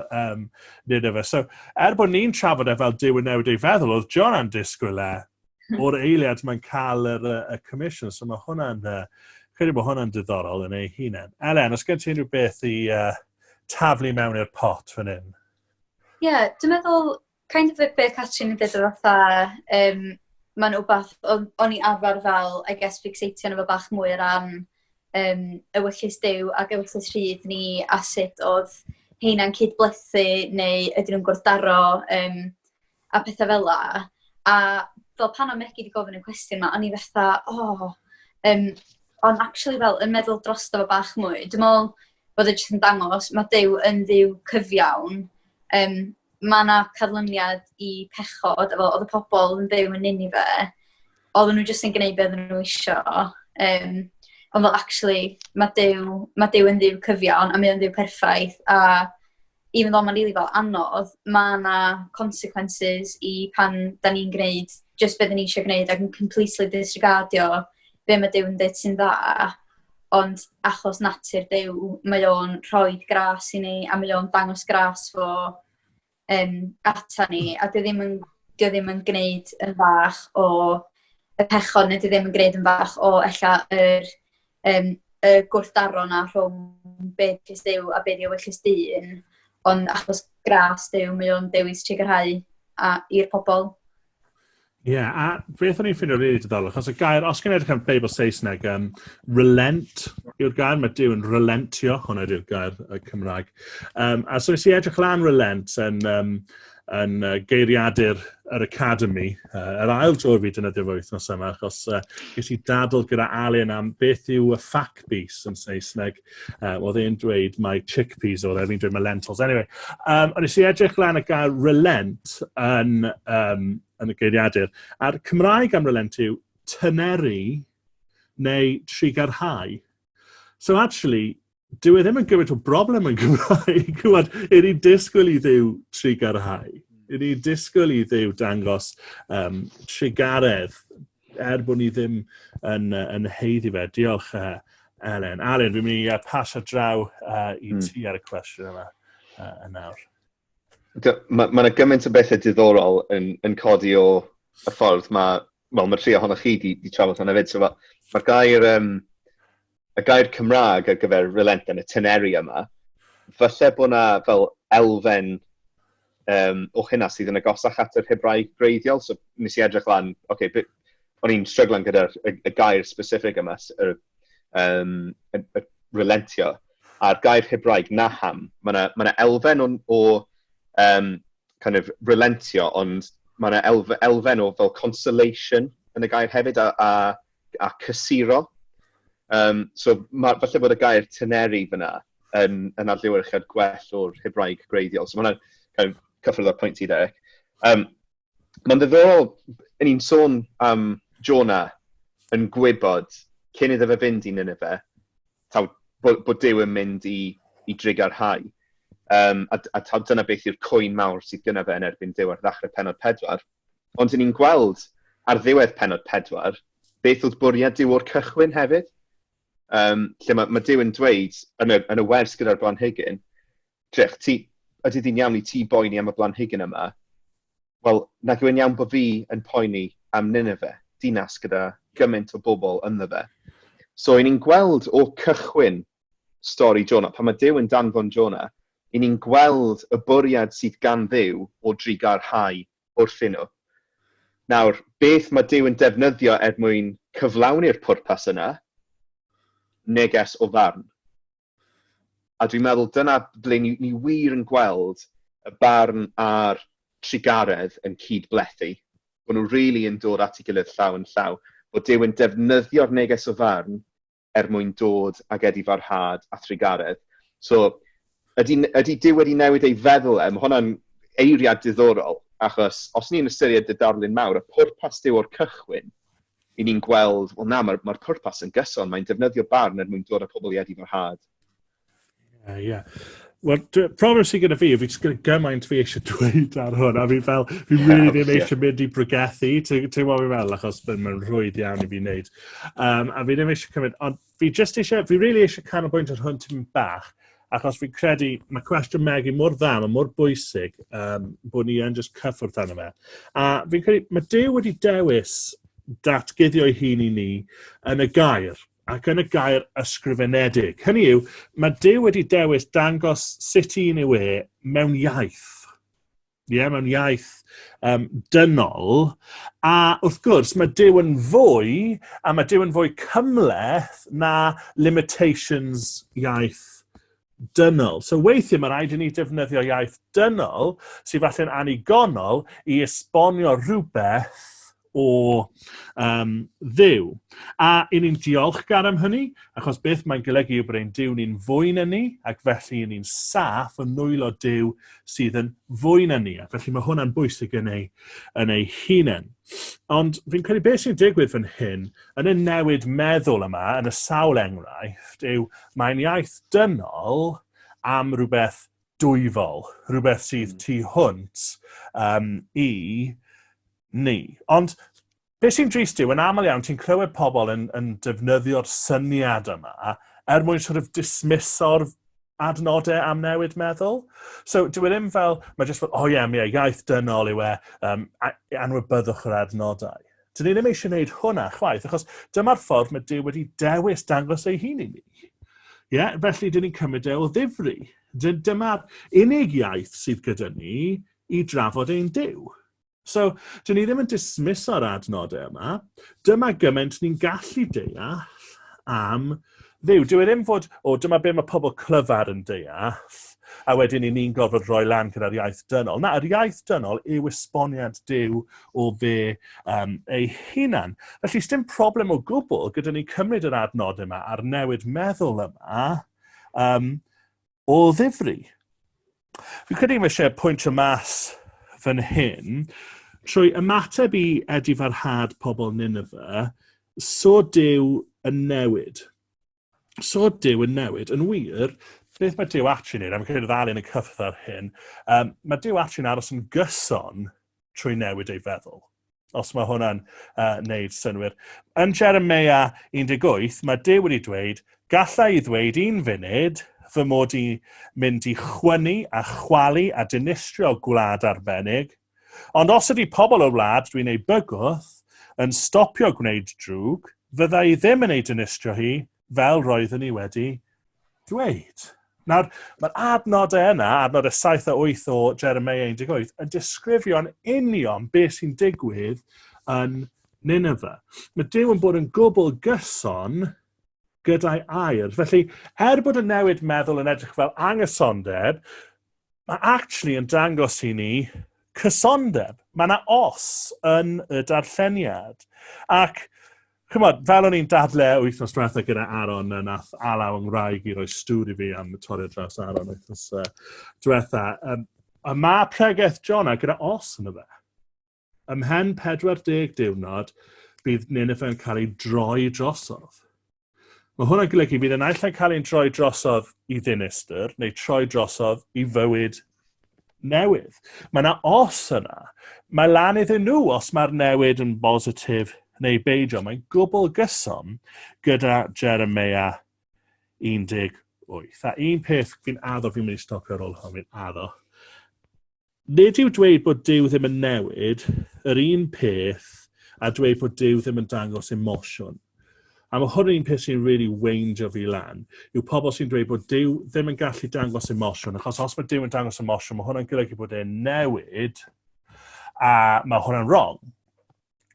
Nineveh. So, er bod ni'n trafod e fel Duw yn newid ei feddwl, oedd Jonah'n disgwyl e o'r eiliad mae'n cael y commission. So mae hwnna'n, credu bod hwnna'n diddorol yn ei hunain. Elen, os gen ti unrhyw beth i taflu mewn i'r pot fan hyn?
Ie, yeah, dwi'n meddwl, kind of beth Catrin yn dweud o fatha, mae'n wbath, o'n i arfer fel, I guess, fixatio arno fo bach mwy o ran ewyllys Duw ac ewyllys rhydd ni a sut oedd heina'n cydblethu neu ydyn nhw'n gwrthdaro a pethau fel la. A fel pan o'n Megi wedi gofyn y cwestiwn yma, o'n i fatha, oh, ond actually fel yn meddwl drosto fo bach mwy, dwi'n meddwl bod e jyst yn dangos, mae Duw yn Dduw cyfiawn. Mae yna canlyniad i pechod, efo oedd y pobl yn byw yn Nineveh, oedden nhw jyst yn gwneud beth oedden nhw isio. Ond fel actually, mae Duw yn Dduw cyfiawn a mae o'n Dduw perffaith, a even though mae'n really fel anodd, mae yna consequences i pan da ni'n gwneud just beth ni eisiau gwneud ac yn completely disregardio be mae Duw yn dweud sy'n dda. Ond achos natur Duw, mae o'n rhoi gras i ni a mae o'n dangos gras fo ata ni. A dio ddim yn gwneud yn fach o y pechod, neu dio ddim yn gwneud yn fach o ella y gwrthdaro na rhwng be ewyllys Duw a be di ewyllys dyn. Ond achos gras Duw, mae o'n dewis trugarhau i'r pobl.
Ie, yeah, a beth o'n i'n ffindio really diddorol, achos y gair, os gen edrych am Beibl Saesneg, relent yw'r gair, mae Duw yn relentio, hwnna yw'r gair y Cymraeg. A so nes i edrych lan relent yn geiriadur yr Academy, yr ail dro fi defnyddio fo wythnos yma, achos ges i dadl gyda Alun am beth yw y ffacbys yn Saesneg. Oedd e'n dweud mai chickpeas oedd e, fi'n dweud mai lentils. Anyway, ond nes i edrych lan y gair relent yn y geiriadur. A'r Cymraeg am relent yw tyneru neu trugarhau. So actually, dyw e ddim yn gymaint o broblem yn Gymraeg. Gwybod, i ni disgwyl i Dduw trugarhau. I ni disgwyl i Dduw dangos trugaredd er bod ni ddim yn haeddu fe. Diolch, Elen. Alun, fi'n mynd i pasio draw i ti ar y cwestiwn yma yn nawr.
Mae ma yna gymaint o bethau diddorol yn codi o y ffordd mae, wel, mae'r tri ohonoch chi di trafod hwnna hefyd. So mae'r gair, y gair Cymraeg ar gyfer relent yn y tyneru yma, falle bod yna fel elfen o hynna sydd yn agosach at yr Hebraeg gwreiddiol. So nes i edrych lan, okay, o'n i'n stryglan gyda'r y gair specific yma, y relentio. A'r gair Hebraeg naham, mae yna ma elfen o kind of relentio, ond mae yna elfen o fel consolation yn y gair hefyd a cysuro. So ma, falle bod y gair tyneru fyna yn adlewyrchiad gwell o'r Hebraeg gwreiddiol. So mae hwnna'n kind of cyffwrdd â'r pwynt ti, Derek. Mae'n ddiddorol, yn ni'n sôn am Jonah yn gwybod cyn iddo fe fynd i Nineveh, taw, bod, bod Duw yn mynd i, i drugarhau. Um, a, a taw dyna beth yw'r cwyn mawr sydd gyda fe yn erbyn Duw ar ddechrau penod pedwar. Ond ni'n gweld ar ddiwedd penod pedwar, beth oedd bwriad Duw o'r cychwyn hefyd. Um, lle mae, mae Duw yn dweud yn y, yn y wers gyda'r blanhigyn, drych, ti, ydy di'n iawn i ti boeni am y blanhigyn yma? Wel, nag yw'n iawn bod fi yn poeni am Nineveh, dinas gyda gymaint o bobl ynddo fe. So, i ni'n gweld o cychwyn stori Jonah, pan mae Duw yn danfon Jonah, i ni'n gweld y bwriad sydd gan Dduw o drugarhau wrthyn nhw. Nawr, beth mae Duw yn defnyddio er mwyn cyflawni'r pwrpas yna? Neges o farn. A dwi'n meddwl dyna ble ni, ni wir yn gweld y barn a'r trugaredd yn cyd-blethu, bod nhw really yn dod at ei gilydd llaw yn llaw, bod Duw yn defnyddio'r neges o farn er mwyn dod ag edifarhad a thrugaredd. So, ydy, ydy Duw wedi newid ei feddwl e? Mae hwnna'n eiriad diddorol, achos os ni'n ystyried y darlun mawr, y pwrpas Duw o'r cychwyn, i ni'n gweld, wel na, mae'r mae pwrpas yn gyson, mae'n defnyddio barn er mwyn dod â pobl i edifarhad.
Ie, yeah, ie. Yeah. Wel, problem sydd gyda fi, fi jyst gyda gymaint fi eisiau dweud ar hwn, a fi fel, fi yeah, really ddim eisiau mynd i bregethu, ti'n ti gwybod fi'n meddwl, achos mae'n rhwydd iawn i fi wneud. Um, a fi ddim eisiau cymryd, ond fi just eisiau, fi really eisiau canolbwyntio ar hwn tipyn bach, achos fi'n credu mae cwestiwn Megi mor dda, mae mor bwysig um, bod ni yn just cyffwrdd arno fe. A fi'n credu, mae Duw wedi dewis datguddio'i hun i ni yn y gair ac yn y gair ysgrifenedig. Hynny yw, mae Duw wedi dewis dangos sut un yw e mewn iaith. Ie, yeah, mewn iaith um, dynol. A wrth gwrs, mae Duw yn fwy, a mae Duw yn fwy cymhleth na limitations iaith dynol. So weithiau mae rhaid i ni defnyddio iaith dynol sydd falle'n annigonol i esbonio rhywbeth o um, Dduw. A i ni'n diolchgar am hynny, achos beth mae'n golygu yw bod ein Duw ni'n fwy na ni, ac felly i ni'n saff yn nwylo Duw sydd yn fwy na ni. Ac felly mae hwnna'n bwysig yn ei, yn ei hunain. Ond fi'n credu beth sy'n digwydd fan hyn, yn y newid meddwl yma, yn y sawl enghraifft, yw mae'n iaith dynol am rhywbeth dwyfol, rhywbeth sydd hmm. tu hwnt um, i ni. Ond beth sy'n drist yw, yn aml iawn, ti'n clywed pobl yn, yn defnyddio'r syniad yma er mwyn sort of dismisso'r adnodau am newid meddwl. So, dyw e ddim fel, mae jyst fel, o oh, ie, yeah, yeah, iaith dynol yw e, um, anwybyddwch yr adnodau. Dyn ni ddim eisiau gwneud hwnna chwaith, achos dyma'r ffordd mae Duw wedi dewis dangos ei hun i ni. Ie, yeah, felly dyn ni'n cymryd e o ddifri. Dyma'r unig iaith sydd gyda ni i drafod ein Duw. So, dyn ni ddim yn dismiso'r adnodau yma. Dyma gymaint ni'n gallu deall am Dduw. Dyw e ddim fod, o, dyma be mae pobl clyfar yn deall, a wedyn i ni'n gorfod rhoi lan gyda'r iaith dynol. Na, yr iaith dynol yw esboniad Duw o fe um, ei hunan. Felly, sdim problem o gwbl gyda ni cymryd yr adnod yma a'r newid meddwl yma um, o ddifri. Fi'n credu mae eisiau pwyntio mas fan hyn, trwy ymateb i edifarhad pobl Nineveh, so Duw yn newid. So Duw yn newid. Yn wir, beth mae Duw actually wneud, a fi'n credu ddal yn y cyffwrdd ar hyn, um, mae Duw actually'n aros yn gyson trwy newid ei feddwl. Os mae hwnna'n uh, neud synwyr. Yn Jeremia 18, mae Duw wedi dweud, galla i ddweud un funud fy mod i mynd i chwynnu a chwalu a dinistrio gwlad arbennig, ond os ydy pobl o'r wlad dwi'n ei bygwth yn stopio gwneud drwg, fydda i ddim yn ei dinistrio hi fel roeddwn i wedi dweud. Nawr, mae'r adnodau yna, adnodau 7 a 8 o Jeremiah 18, yn disgrifio'n union beth sy'n digwydd yn Nineveh. Mae Duw yn bod yn gwbl gyson gyda'i air. Felly, er bod y newid meddwl yn edrych fel angysondeb, mae actually yn dangos i ni cysondeb. Mae yna os yn y darlleniad. Ac, chymod, fel o'n i'n dadle wythnos diwetha gyda Aaron, na nath Alaw yng Nghymraeg i roi stŵr i fi am torri draws Aaron wythnos uh, diwetha, um, a mae pregeth Jonah gyda os yn y fe. Ymhen 40 diwrnod, bydd Nineveh yn cael ei droi drosodd. Mae hwnna'n golygu bydd y naill yn cael ei droi drosodd i ddinistr neu troi drosodd i fywyd newydd. Mae yna os yna. Mae lan iddyn nhw os mae'r newid yn bositif neu beidio. Mae'n gwbl gyson gyda Jeremia 18. A un peth fi'n addo fi'n mynd i stopio ar ôl hwn, fi'n addo. Nid yw dweud bod Duw ddim yn newid yr un peth a dweud bod Duw ddim yn dangos emosiwn. A mae hwn yn un peth sy'n really weindio fi lan, yw pobl sy'n dweud bod Duw ddim yn gallu dangos emosiwn, achos os mae Duw yn dangos emosiwn, mae hwnna'n golygu bod e'n newid, a mae hwnna'n wrong.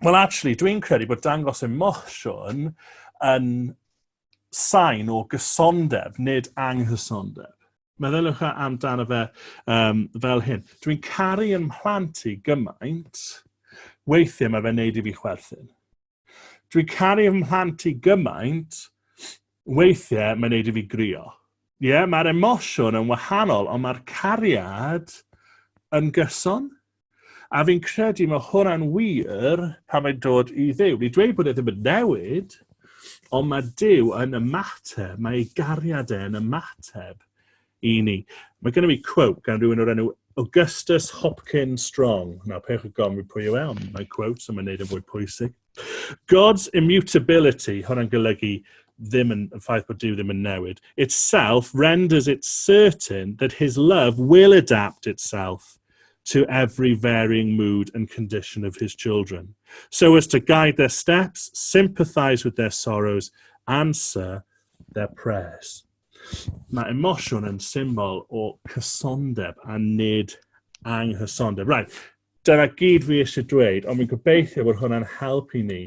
Well, actually, dwi'n credu bod dangos emosiwn yn sain o gysondeb, nid anghysondeb. Meddyliwch amdano fe fel hyn. Dwi'n caru yn mhlant i gymaint, weithiau mae fe'n neud i fi chwerthin. Dwi'n caru fy mhlant i gymaint, weithiau mae'n neud i fi grio. Ie, yeah, mae'r emosiwn yn wahanol, ond mae'r cariad yn gyson. A fi'n credu mae hwnna'n wir pan mae'n dod i Dduw. Ni dweud bod e ddim yn newid, ond mae Duw yn ymateb, mae ei gariad e yn ymateb i ni. Mae gennym fi quote gan rhywun o'r enw Augustus Hopkins Strong. Nawr, peidiwch â gofyn pwy yw e, ond mae quote, so mae'n neud yn fwy pwysig. God's immutability, hwnna'n golygu ddim yn, y ffaith bod Duw ddim yn newid, itself renders it certain that his love will adapt itself to every varying mood and condition of his children, so as to guide their steps, sympathize with their sorrows, answer their prayers. Mae emosiwn yn symbol o cysondeb a nid anghysondeb. Right, dyna gyd fi eisiau dweud, ond fi'n gobeithio bod hwnna'n helpu ni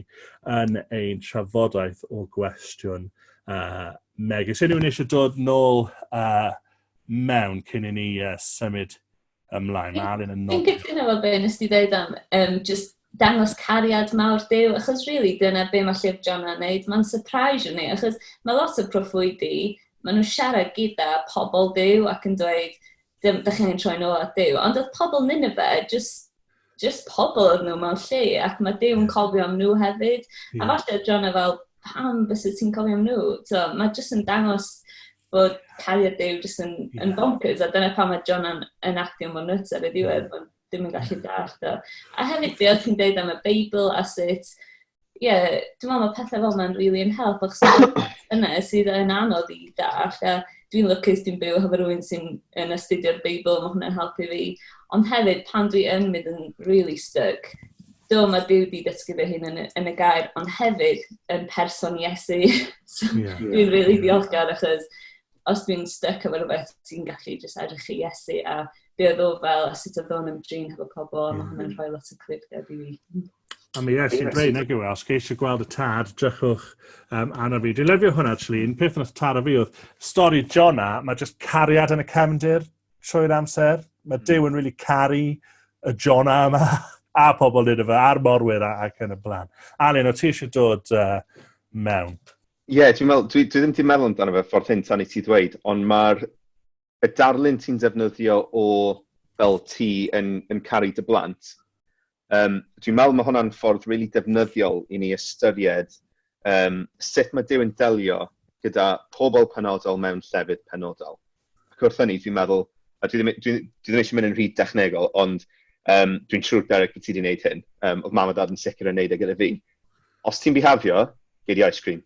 yn ein trafodaeth o gwestiwn megis. Unrhyw un eisiau dod nôl mewn cyn i ni symud ymlaen? Mae Alun yn
nodi. Fi'n cytuno efo be nes ti dweud am just dangos cariad mawr Duw, achos really dyna be mae Llyfr Jonah yn neud. Mae'n surprise ni, achos mae lot o proffwydi, maen nhw'n siarad gyda pobl Duw ac yn dweud, "Dych chi angen troi nôl at Duw." Ond oedd pobl Nineveh, just pobl oedd nhw mewn lle, ac mae Duw yn cofio am nhw hefyd. A falle oedd Jonah fel, "Pam byse ti'n cofio am nhw?" So, mae just yn dangos bod cariad Duw just yn bonkers, a dyna pam mae Jonah yn actio mor nuts ar y diwedd, yeah. ddim yn gallu dallt o. A hefyd, be oedd ti'n deud am y Beibl a sut, ie, yeah, dwi'n meddwl mae pethau fel yna'n really yn help, achos yna sydd yn anodd i dallt, a dwi'n lwcus dwi'n byw efo rhywun sy'n yn astudio'r Beibl, mae hwnna'n helpu fi. Ond hefyd, pan dwi yn mynd yn really stuck, do, mae Duw di dysgu fy hun yn y gair, ond hefyd yn person Iesu. So, dwi'n really diolchgar achos os dwi'n stuck efo rhywbeth, ti'n gallu just edrych i Iesu a be oedd o fel a sut oedd o'n ymdrin hefo pobl, a mae hwnna'n rhoi lot o clirdeb i fi.
A mi Iesu'n dweud, nag yw e, os chi eisiau gweld y tad, drychwch arno fi. Dwi'n lyfio hwnna, actually. Un peth nath taro fi oedd stori Jonah, mae just cariad yn y cefndir trwy'r amser. Mae Duw yn really caru y Jonah yma, a pobl nid fe, a'r morwyr ac yn y blaen. Alun, o ti eisiau dod mewn?
Ie, yeah, dwi'n meddwl, dwi ddim wedi meddwl amdano fe ffordd hyn tan i ti ddweud, ond mae'r y darlun ti'n defnyddio o fel ti yn caru dy blant, dwi'n meddwl mae hwnna'n ffordd really defnyddiol i ni ystyried sut mae Duw yn delio gyda pobl penodol mewn llefydd penodol. Ac wrth hynny, dwi'n meddwl, a dwi ddim eisiau mynd yn rhy dechnegol, ond dwi'n siŵr, Derek, bod ti wedi gwneud hyn. Oedd mam a dad yn sicr yn gwneud e gyda fi. Os ti'n bihafio, gei di ice cream.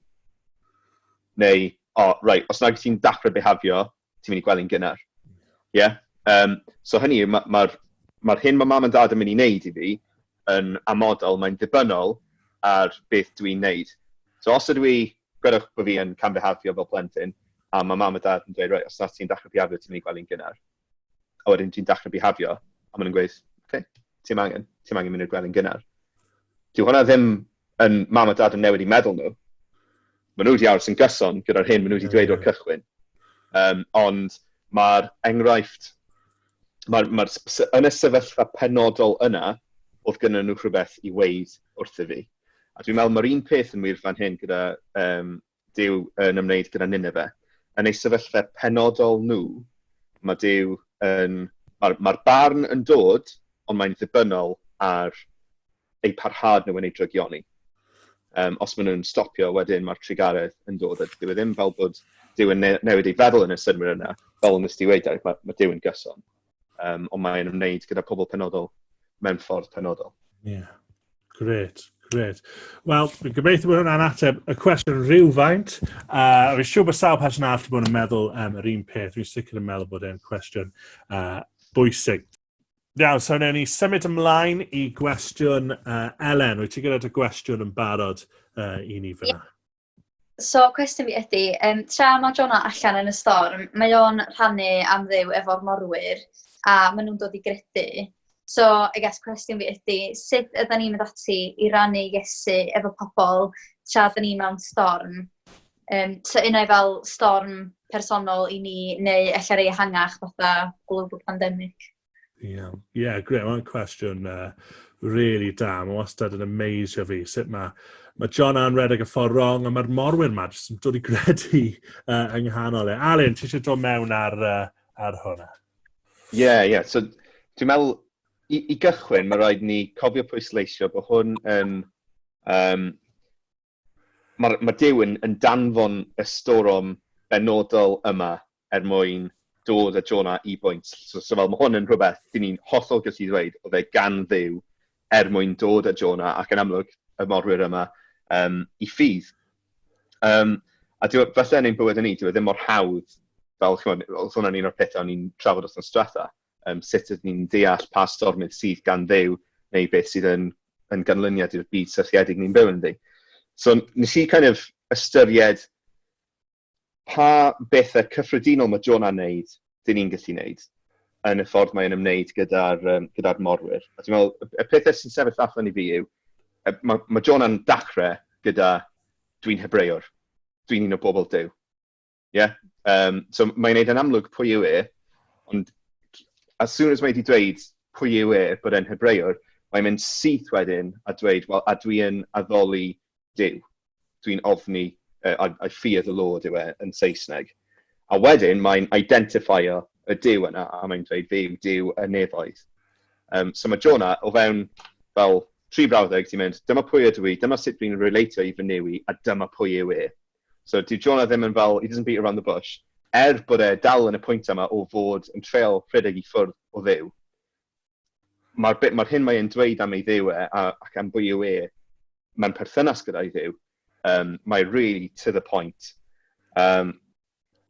Neu, oh, right, os nag ti'n dechrau bihafio, ti'n mynd i gwely'n gynnar. Yeah? So hynny yw, mae'r ma hyn mae mam a dad yn mynd i wneud i fi yn amodol, mae'n ddibynnol ar beth dwi'n wneud. So os ydw i, gwedwch bod fi yn cambihafio fel plentyn, a mae mam a dad yn dweud, "Right, os na ti'n dechrau bihafio, ti'n mynd i gwely'n gynnar." A wedyn ti'n dechrau bihafio, a maen nhw'n gweud, "Okay, ti'n angen mynd i'r gwely'n gynnar." Dyw hwnna ddim yn mam a dad yn newid i meddwl nhw. Maen nhw wedi aros yn gyson gyda'r hyn maen nhw wedi dweud o'r cychwyn. Ond mae'r enghraifft, ma yn y sefyllfa penodol yna, oedd gyda nhw rhywbeth i weud wrtho fi. A dwi'n meddwl mae'r un peth yn wir fan hyn gyda Duw yn ymwneud gyda Nineveh. Yn ei sefyllfa penodol nhw, mae Duw yn... Mae'r ma barn yn dod, ond mae'n ddibynnol ar eu parhad nhw yn ei drygioni. Os maen nhw'n stopio, wedyn mae'r trugaredd yn dod. A dyw e ddim fel bod Duw yn newid ei feddwl yn y synnwyr yna, fel nes di weud, Derek, mae Duw yn gyson. Ond mae'n ymwneud gyda pobl penodol mewn ffordd penodol.
Ie, yeah. Grêt, grêt. Wel, fi'n gobeithio bod hwnna'n ateb y cwestiwn rhywfaint. Fi'n siŵr bod sawl person arall wedi bod yn meddwl yr un peth. Fi'n sicr yn meddwl bod e'n cwestiwn bwysig. Iawn, so wnawn ni symud ymlaen i gwestiwn Elen. Wyt ti gyda dy gwestiwn yn barod i ni fyna?
Yeah. So, cwestiwn fi ydy, tra mae Jonah allan yn y storm, mae o'n rhannu am Dduw efo'r morwyr, a maen nhw'n dod i gredu. So, I guess, cwestiwn fi ydy, sut ydyn ni'n mynd ati i rannu Iesu efo pobl tra ydyn ni mewn storm? So unai fel storm personol i ni, neu ella rei ehangach fatha global pandemic.
Ie, yeah, yeah, great. Mae'n cwestiwn really da. Mae wastad yn amazio fi sut mae Jonah yn redeg y ffordd wrong, a mae'r morwyr ma jyst yn dod i gredu yng nghanol e. Alun, ti eisiau dod mewn ar hwnna?
Ie, yeah, ie. Yeah. So, dwi'n meddwl, i gychwyn, mae rhaid ni cofio pwysleisio bod hwn yn... Mae Duw yn danfon y storom benodol yma er mwyn dod â Jonah i bwynt. So fel mae hwn yn rhywbeth dyn ni'n hollol gallu ddweud oedd e gan Dduw er mwyn dod â Jonah ac yn amlwg y morwyr yma i ffydd. A falle yn ein bywyd ni, dyw e ddim mor hawdd, fel chimod, oedd hwnna'n un o'r pethau o'n i'n trafod wythnos diwetha, sut ydyn ni'n deall pa stormydd sydd gan Dduw neu beth sydd yn ganlyniad i'r byd syrthiedig ni'n byw ynddi. So nes i kind of ystyried pa bethau cyffredinol mae Jonah'n neud, dyn ni'n gallu neud, yn y ffordd mae'n ymwneud gyda'r morwyr. A dwi'n meddwl, y pethau sy'n sefyll allan i fi yw, mae Jonah'n dachrau gyda dwi'n Hebreor, dwi'n un o bobl Duw. Yeah? So mae'n neud yn amlwg pwy yw e, ond as soon as mae wedi dweud pwy yw e, bod e'n Hebreor, mae'n mynd syth wedyn a dweud, wel, a dwi yn addoli Duw. Dwi'n ofni, I fear the Lord yw e yn Saesneg. A wedyn mae'n identifio y Duw yna, a mae'n dweud fe yw Duw y nefoedd. So mae Jonah o fewn fel 3 brawddeg ti'n mynd, dyma pwy ydw i, dyma sut dwi'n relatio i fy Nuw i, a dyma pwy yw e. So dyw Jonah ddim yn fel, he doesn't beat around the bush, er bod e dal yn y pwynt yma o fod yn treol rhedeg i ffwrdd o Dduw. Mae'r hyn mae'n dweud am ei Dduw e, ac am bwy yw e, mae'n perthynas gyda'i Dduw, mae really to the point. A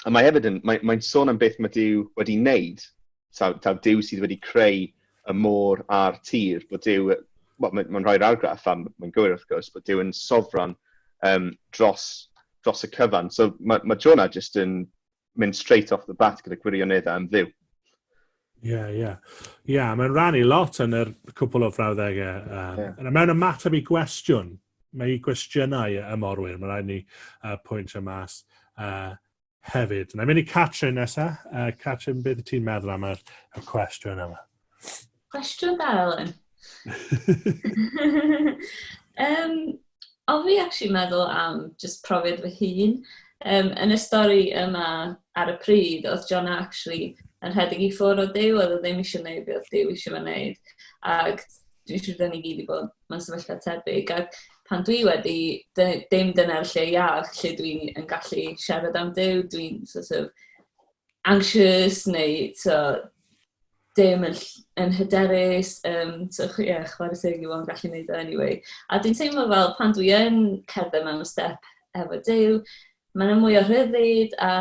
mae hefyd yn, mae'n sôn am beth mae Duw wedi wneud, taw Duw sydd wedi creu y môr a'r tir, bod Duw, wel, mae'n rhoi'r argraff, a mae'n gywir wrth gwrs, bod Duw yn sofran dros y cyfan. So mae Jonah just yn mynd straight off the bat gyda gwirioneddau am Dduw.
Ie, ie. Ie, mae'n rannu lot yn yr cwpl o frawddegau. Mewn ymateb i gwestiwn, mae i gwestiynau y morwyr, mae rhaid ni pwyntio mas hefyd. Na i mynd i Catrin nesa. Catrin, beth wyt ti'n meddwl am y cwestiwn yma?
Cwestiwn da, Elen. O fi actually meddwl am just profiad fy hun. Yn y stori yma ar y pryd, oedd Jonah actually yn rhedeg i ffwrdd o Duw, oedd o ddim eisiau gwneud beth oedd Duw eisiau fe wneud. Ac dwi'n siŵr da ni gyd i bod mewn sefyllfa tebyg. Ac pan dwi wedi, dim dyna'r lle iach lle dwi'n yn gallu siarad am Duw, dwi'n sort of anxious neu so, dim yn hyderus, so, yeah, chwarae teg i fod yn gallu gwneud o anyway. A dwi'n teimlo fel pan dwi yn cerdded mewn step efo Duw, mae yna mwy o rhyddid a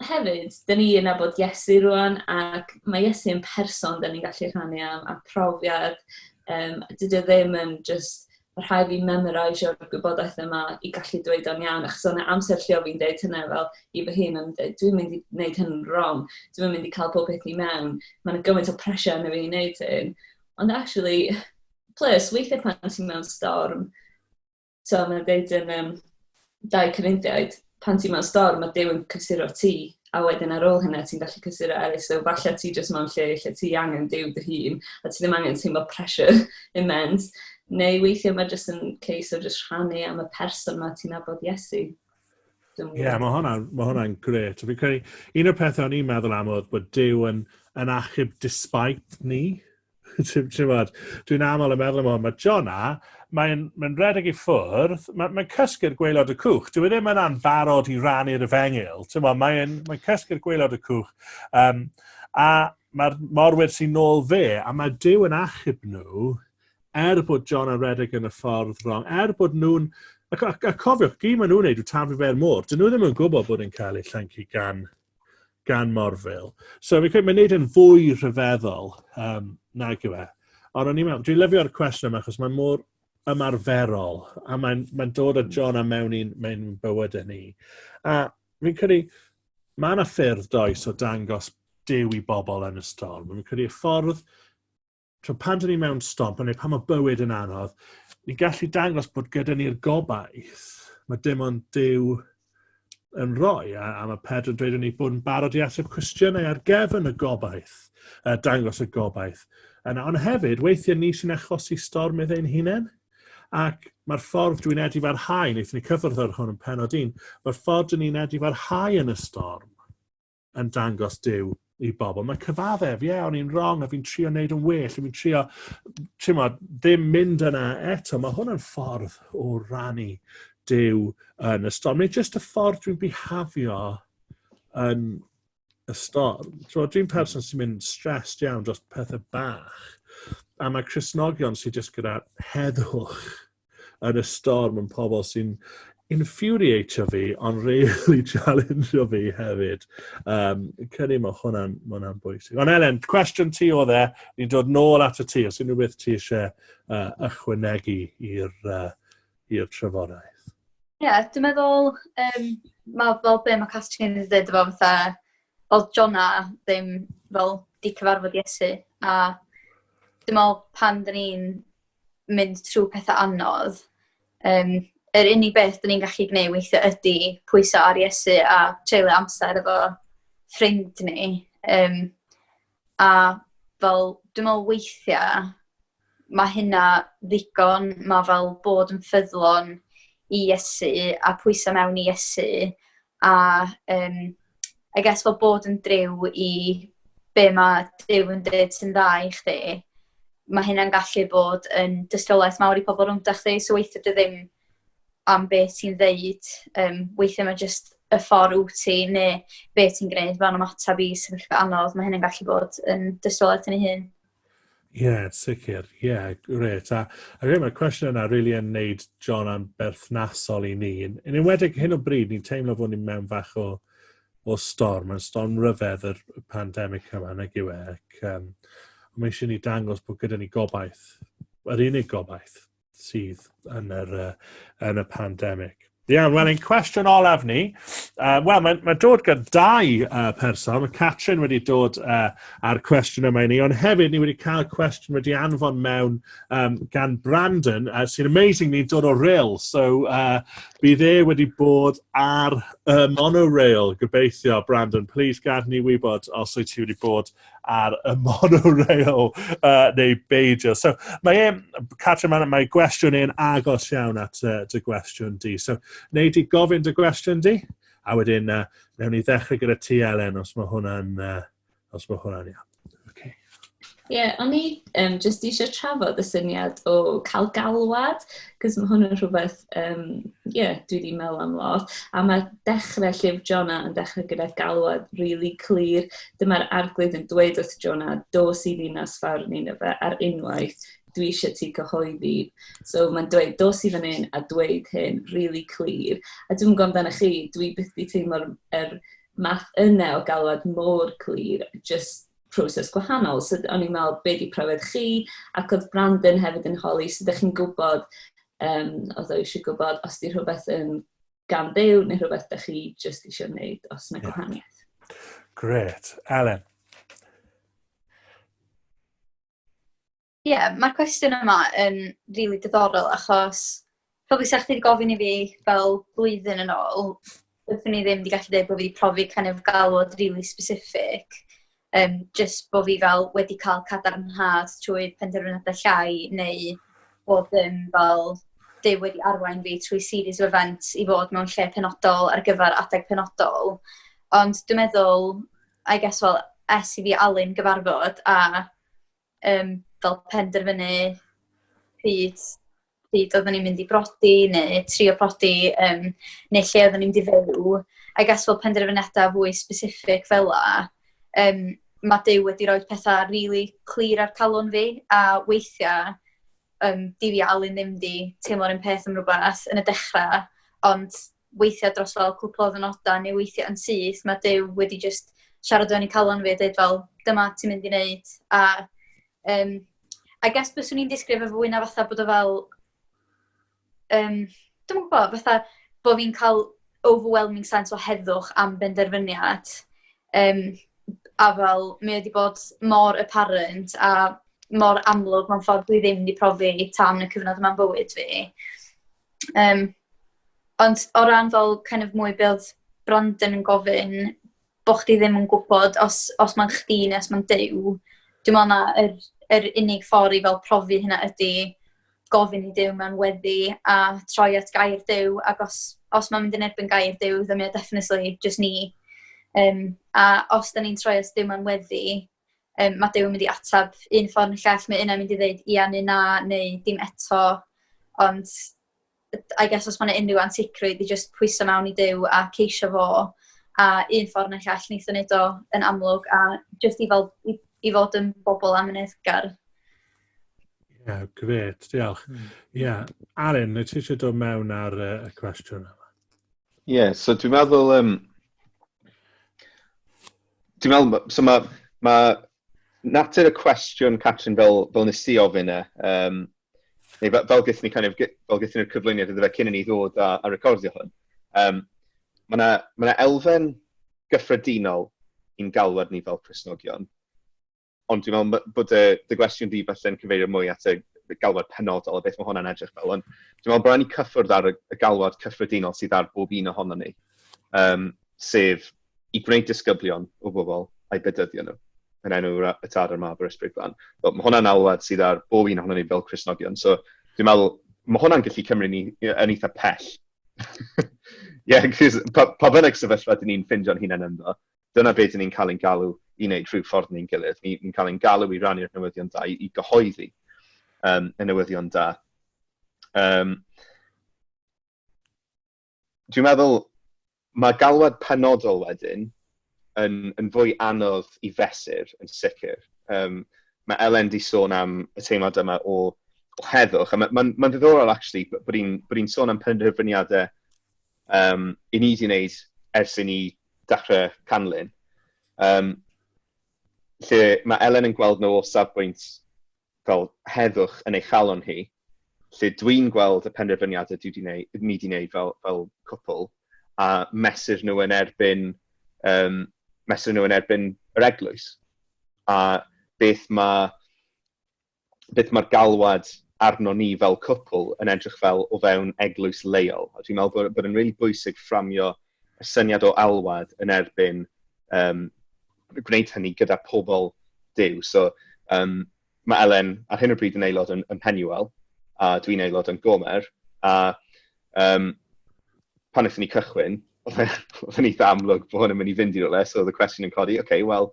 hefyd, dyn ni yn nabod Iesu rwan, ac mae Iesu yn person dyn ni'n gallu rhannu am, a profiad. Dydy o ddim yn just, mae rhaid fi memorisio'r gwybodaeth yma i gallu dweud o'n iawn, achos o'na amser lle o fi'n deud hynna fel i fy hun, o'n deud, dwi'n mynd i wneud hyn yn wrong, dwi'n mynd i cael pob peth i mewn, mae yna gymaint o pressure arno fi i wneud hyn. Ond actually, plus, weithiau pan ti'n mewn storm, so mae'n deud yn 2 Corinthiaid, pan ti'n mewn storm, mae Duw yn cysuro ti, a wedyn ar ôl hynna ti'n gallu cysuro eraill, so falle ti jyst mewn lle ti angen Duw dy hun, a ti ddim angen teimlo pressure immense, neu weithiau mae jyst yn case o jyst rhannu am y person ma ti'n nabod Iesu.
Ie, yeah, mae hwnna'n grêt. Fi'n credu, un o'r pethau o'n i'n meddwl am oedd bod Duw yn achub despite ni. Dwi'n aml yn meddwl am hwn, mae Jonah Mae'n mae redeg i ffwrdd, mae'n mae cysgu'r gwaelod y cwch. Dyw e ddim yna'n barod i rannu'r efengyl. Mae'n mae cysgu'r gwaelod y cwch. A mae'r morwyr sy'n nôl fe, a mae Duw yn achub nhw, er bod John yn redeg yn y ffordd wrong, er bod nhw'n... A cofiwch, gyd maen nhw'n neud yw taflu fe'r môr. Dyn nhw ddim yn gwybod bod yn cael ei llancu gan morfil. So fi'n credu mae'n neud yn fwy rhyfeddol nag yw e. Ond o'n i'n meddwl, dwi'n lyfio'r cwestiwn yma achos mae'n mor ymarferol a mae'n dod â John a mewn i'n bywydau ni. A fi'n credu, mae yna ffyrdd does o dangos Duw i bobl yn y storm. Fi'n credu y ffordd, so pan dyn ni mewn storm, neu pan mae bywyd yn anodd, ni'n gallu dangos bod gyda ni'r gobaith. Mae dim ond Duw yn rhoi, a mae Pedr yn dweud ni bod yn barod i ateb cwestiynau ar gefn y gobaith, dangos y gobaith. Yna. Ond hefyd, weithiau ni sy'n achosi stormydd ein hunain, ac mae'r ffordd dwi'n edifarhau, wnaethon ni cyffwrdd ar hwn yn pennod 1, mae'r ffordd dyn ni'n edifarhau yn y storm yn dangos Duw i bobl. Mae cyfaddef, ie, yeah, o'n i'n wrong, a fi'n trio wneud yn well, a fi'n trio, ti'n mo, ddim mynd yna eto. Mae hwn yn ffordd o rannu Duw yn y storm. Neu jyst y ffordd dwi'n bihafio yn y storm. Dwi'n person sy'n mynd stressed iawn dros pethau bach. A mae Cristnogion sy'n jyst gyda heddwch yn y storm yn pobl sy'n infuriatio fi, ond really challenge fi hefyd. Credu mae hwnna'n bwysig. Ond Elen, cwestiwn ti oedd e, ni'n dod nôl at y ti, os unrhyw beth ti eisiau ychwanegu i'r trafodaeth.
Ie, yeah, dwi'n meddwl, mae fel be mae Catrin wedi dweud efo fatha, oedd Jonah ddim fel di cyfarfod Iesu, a dwi'n meddwl pan dyn ni'n mynd trwy pethau anodd, yr unig beth dyn ni'n gallu gwneud weithiau ydy pwyso ar Iesu a treulio amser efo ffrind ni. A fel, dwi'n meddwl weithiau, mae hynna ddigon, mae fel bod yn ffyddlon i Iesu a pwyso mewn i Iesu a I guess fel bod yn driw i be mae Duw yn dweud sy'n dda i chdi, mae hynna'n gallu bod yn dystiolaeth mawr i pobl rownd chdi, so weithiau dy ddim am beth ti'n ddeud, weithiau mae jyst y ffordd wyt ti neu beth ti'n gwneud fel ymateb i sefyllfa anodd, mae hynna'n gallu bod yn dystiolaeth yn ei hun.
Ie, yeah, sicr. Ie, yeah, grêt. A mae'r cwestiwn yna really yn neud John yn berthnasol i ni. Yn enwedig hyn o bryd, ni'n teimlo fod ni'n mewn fach o storm. Mae'n storm ryfedd yr pandemig yma, nag yw e. Ac, mae eisiau ni dangos bod gyda ni gobaith, yr unig gobaith sydd yn y pandemig. Iawn, wel, ein cwestiwn olaf ni, wel, mae'n mae dod gyda dau person. Mae Catrin wedi dod ar cwestiwn yma i ni, ond hefyd ni wedi cael cwestiwn wedi anfon mewn gan Brandon, sy'n amazing, ni'n dod o Rhyl, so bydd e wedi bod ar y monorail, gobeithio, Brandon. Please gad ni wybod os wyt ti wedi bod ar y monorail neu beidio. So mae e, Catrin, mae gwestiwn e'n agos iawn at dy gwestiwn di. So, neu di gofyn dy gwestiwn di, a wedyn newn ni ddechrau gyda ti, Elen, os mae hwnna'n iawn. Okay.
Ie, yeah, o'n i jyst eisiau trafod y syniad o cael galwad, cos mae hwn yn rhywbeth, yeah, dwi wedi meddwl am lot. A mae dechrau llyfr Jonah yn dechrau gyda galwad really clir. Dyma'r Arglwydd yn dweud wrth Jonah, "Dos i ddinas fawr Nineveh ar unwaith, dwi eisiau ti cyhoeddi." So mae'n dweud, "Dos i fan hyn a dweud hyn," really clir. A dwi'n gwybod amdano chi, dwi byth wedi teimlo'r math yna o galwad mor clir, just proses gwahanol. So o'n i'n meddwl, be di profiad chi? Ac oedd Brandon hefyd yn holi, so ydych chi'n gwybod, oedd o eisiau gwybod os di rhywbeth yn gan Dduw neu rhywbeth ydych chi just eisiau wneud, os yna gwahaniaeth.
Great. Elen?
Ie, yeah, mae'r cwestiwn yma yn rili really diddorol achos probably sa chdi wedi gofyn i fi fel blwyddyn yn ôl, byddwn i ddim wedi gallu dweud bod fi wedi profi kind of galwad really specific. Just bod fi fel wedi cael cadarnhad trwy penderfyniadau llai neu bod fel Duw wedi arwain fi trwy series of events i fod mewn lle penodol ar gyfer adeg penodol. Ond dwi'n meddwl, I guess fel, ers i fi Alun gyfarfod a fel penderfynu pryd pryd oedden ni'n mynd i brodi neu trio prodi, neu lle oedden ni'n mynd i fyw. I guess fel penderfyniadau fwy specific fel la, mae Duw wedi rhoi pethau really clir ar calon fi, a weithiau di fi a Alun ddim di teimlo'r un peth am rhywbeth yn y dechrau, ond weithiau dros fel cwpl o ddynodau neu weithiau yn syth, mae Duw wedi just siarad o'n i calon fi a dweud fel, dyma ti'n mynd i wneud. A I guess byswn i'n disgrifio fwy na fatha bod o fel, dwi'm yn gwybod, fatha bod fi'n cael overwhelming sense o heddwch am benderfyniad. A fel, mae wedi bod mor apparent a mor amlwg mewn ffordd dwi ddim wedi profi tan y cyfnod yma'n bywyd fi. Ond o ran fel kind of mwy be oedd Brandon yn gofyn, bo chdi ddim yn gwybod os mae'n chdi neu os mae'n Duw, dwi'n meddwl na yr unig ffordd i fel profi hynna ydy gofyn i Duw mewn weddi a troi at gair Duw, ac os mae'n mynd yn erbyn gair Duw, then mae o definitely just ni. A os da ni'n troi at Duw mewn weddi, mae Duw yn mynd i atab un ffordd neu llall, mae yna'n mynd i ddeud ia neu na, neu dim eto, ond I guess os mae'n unrhyw ansicrwydd i just pwyso mewn i Duw a ceisio fo, a un ffordd neu llall neith o wneud o yn amlwg, a just i, fel, i fod yn bobl amyneddgar.
Ie, yeah, gret, diolch. Ie, yeah. Alun, wyt ti eisiau dod mewn ar y cwestiwn yma?
Ie, yeah, so dwi'n meddwl, so ma natur y cwestiwn, Catrin, fel nes ti ofyn e, neu fel gaethon ni kind of, fel gaethon ni'r cyflwyniad iddo fe cyn i ni ddod a recordio hwn, mae yna ma elfen gyffredinol i'n galwad ni fel Cristnogion, ond dwi'n meddwl bod dy gwestiwn di falle'n cyfeirio mwy at y galwad penodol a beth mae hwnna'n edrych fel. Ond dwi'n meddwl bod rhaid ni cyffwrdd ar y galwad cyffredinol sydd ar bob un ohono ni, sef i gwneud disgyblion o bobl a'i bedyddio nhw yn enw y Tad a'r Mab a'r Ysbryd Glân. But mae hwnna'n alwad sydd ar bob un ohono ni fel Cristnogion. So dwi'n meddwl mae hwnna'n gallu cymryd ni yn eitha pell. Ie, yeah, cos pa bynnag sefyllfa dyn ni'n ffindio'n hunain ynddo, dyna beth dyn ni'n cael ein galw i wneud trwy ffordd ni'n gilydd. Ni'n cael ein galw i rannu'r newyddion da, i gyhoeddi y newyddion da. Dwi'n meddwl mae galwad penodol wedyn yn fwy anodd i fesur yn sicr. Mae Elen di sôn am y teimlad yma o heddwch, a mae'n ma ddiddorol actually bod hi'n sôn am penderfyniadau i ni di wneud ers i ni dechrau canlyn. Lle mae Elen yn gweld nhw o safbwynt fel heddwch yn ei chalon hi, lle dwi'n gweld y penderfyniadau dwi di neud, ni di wneud fel cwpl, a mesur nhw yn erbyn yr eglwys. A beth mae'r galwad arno ni fel cwpl yn edrych fel o fewn eglwys leol. A dwi'n meddwl bod yn really bwysig fframio y syniad o alwad yn erbyn gwneud hynny gyda pobl Duw. So, mae Elen ar hyn o bryd yn aelod yn Penuel, a dwi'n aelod yn Gomer, a pan wnaethon ni cychwyn, oedd yn eitha amlwg bod hwn yn mynd i fynd i rywle, so oedd y cwestiwn yn codi, okay, wel,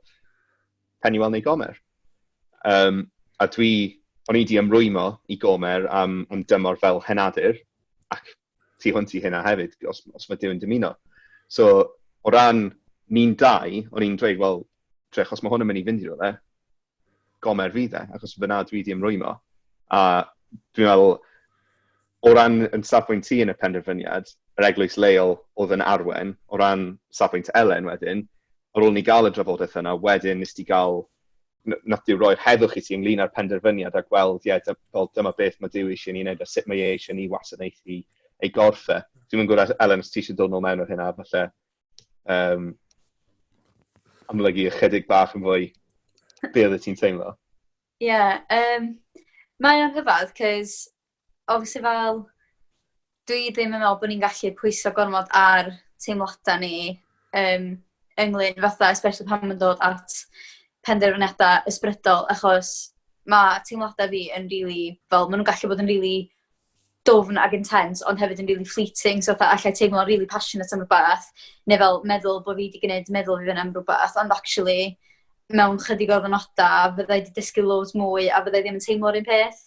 Penuel neu Gomer? A o'n i di ymrwymo i Gomer am dymor fel henadur, ac tu hwnt i hynna hefyd, os mae Duw yn dymuno. So, o ran ni'n dau, o'n i'n dweud, wel, drych, os mae hwn yn mynd i fynd i rywle, Gomer fydd e, achos fyna dwi di ymrwymo. A dwi'n meddwl, o ran yn safbwynt ti yn y penderfyniad, yr eglwys leol oedd yn arwen, o ran safbwynt Elen wedyn, ar ôl ni gael y drafodaeth yna, wedyn nes ti gael, nath Duw roi'r heddwch i ti ynglyn â'r penderfyniad a gweld, ie, fel dyma beth mae Duw eisiau ni wneud a sut mae e eisiau ni wasanaethu ei gorff e. Dwi'n gwybod, Elen, os ti eisiau dod nôl mewn o'r hynna, falle amlygu ychydig bach yn fwy be oedd ti'n teimlo.
Ie, yeah, mae o'n rhyfedd, cos obviously fel, dwi ddim yn meddwl bod ni'n gallu pwyso gormod ar teimladau ni ynglyn fatha, especially pan mae'n dod at penderfyniadau ysbrydol, achos mae teimladau fi yn really, fel, maen nhw'n gallu bod yn really dwfn ac intense, ond hefyd yn really fleeting, so fatha allai teimlo'n really passionate am rhywbeth, neu fel meddwl bod fi wedi gwneud meddwl fi fyny am rhywbeth, ond actually, mewn chydig o ddynodau, fyddai wedi dysgu loads mwy a fyddai ddim yn teimlo'r un peth.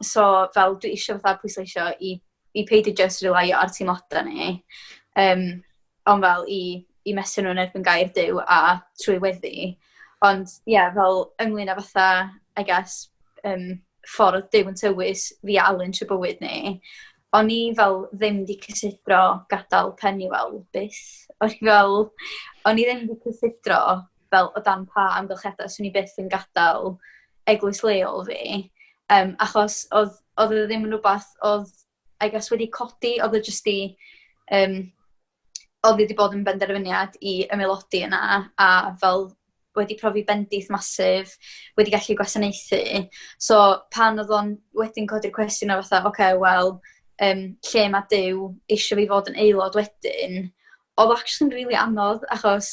So fel dwi eisiau fatha pwysleisio i peidio just relyo ar teimladau ni, ond fel i mesur nhw'n erbyn gair Duw a trwy weddi. Ond ie, yeah, fel ynglyn â fatha, I guess, ffordd Duw yn tywys fi a Alun trwy bywyd ni, o'n i fel ddim di cysidro gadael Penuel byth. O'n i fel, o'n i ddim di cysidro fel o dan pa amgylchiadau swn i byth yn gadael eglwys leol fi. Achos oedd e ddim yn rhywbeth oedd, I guess, wedi codi, oedd e jyst i, oedd wedi bod yn benderfyniad i ymaelodi yna, a fel wedi profi bendith masif, wedi gallu gwasanaethu. So pan oedd o'n wedyn codi'r cwestiwn o fatha, oce, okay, wel, lle mae Duw eisiau fi fod yn aelod wedyn, oedd actually'n really anodd, achos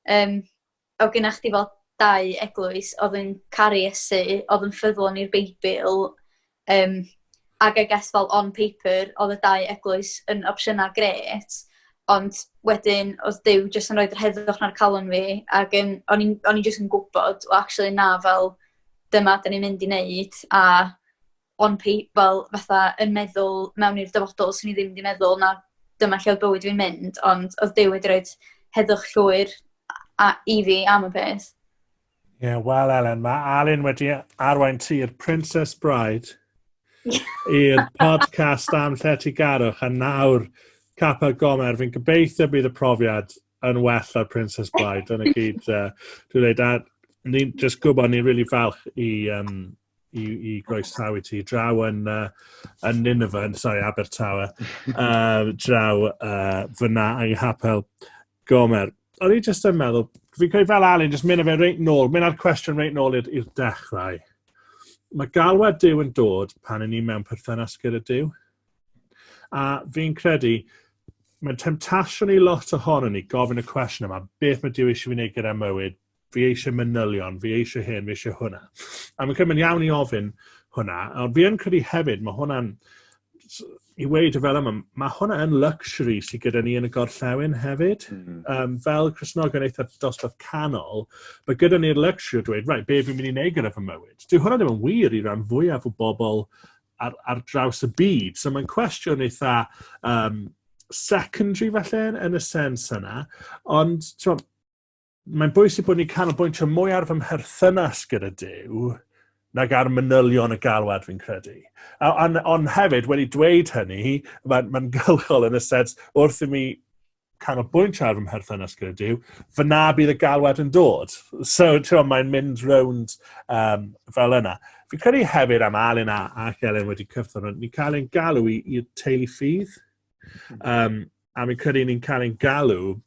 oedd gennych chdi fel dau eglwys oedd yn caru Iesu, oedd yn ffyddlon i'r Beibl, ac I guess fel on paper, oedd y dau eglwys yn opsiynau grêt, ond wedyn oedd Duw jyst yn rhoi'r heddwch na'r calon fi, ac o'n i jyst yn gwybod, well, actually na, fel dyma da ni'n mynd i wneud, a on paper, fel fatha yn meddwl mewn i'r dyfodol, swn i ddim wedi meddwl na dyma lle oedd bywyd fi'n mynd, ond oedd Duw wedi rhoi heddwch llwyr i fi am y peth.
Ie, yeah, wel Elen, mae Alun wedi arwain ti i'r Princess Bride, i'r podcast am lletygarwch, a nawr Capel Gomer, fi'n gobeithio bydd y profiad yn well ar Princess Bride, dyna gyd dwi'n dweud, a ni'n just gwybod ni'n really falch i groesawu ti draw yn Nineveh, sorry, Abertawe, draw fyna yng Nghapel Gomer. O'n i jyst yn meddwl, fi'n credu fel Alun, jyst mynd â fe reit nôl, mynd â'r cwestiwn reit nôl i'r dechrau. Mae galwad Duw yn dod pan 'y ni mewn perthynas gyda Duw. A fi'n credu, mae'n temtasiwn i lot ohono ni gofyn y cwestiwn yma, beth mae Duw eisiau fi wneud gyda mywyd? Fi eisiau manylion, fi eisiau hyn, fi eisiau hwnna. A mae'n credu mae'n iawn i ofyn hwnna, ond fi yn credu hefyd, mae hwnna'n, i weud y fel yma, mae hwnna yn luxury sydd gyda ni yn y gorllewin hefyd. Fel Cristnogion eitha dosbarth canol, mae gyda ni'r luxury o dweud, right, be fi'n mynd i wneud gyda fy mywyd? Dyw hwnna ddim yn wir i ran fwyaf o bobl ar draws y byd. So mae'n cwestiwn eitha secondary falle yn y sens yna. Ond mae'n bwysig bod ni'n canolbwyntio mwy ar fy mherthynas gyda Duw nag ar manylion y galwad fi'n credu. Ond hefyd, wedi dweud hynny, mae'n gylchol yn y sens wrth i mi canolbwyntio ar fy mherthynas gyda Duw, fyna bydd y galwad yn dod. So, mae'n mynd rownd fel yna. Fi'n credu hefyd am Alun ac Elen wedi cyffwrdd, ni'n cael ein galw i'r teulu ffydd. A fi'n credu ni'n cael ein galw,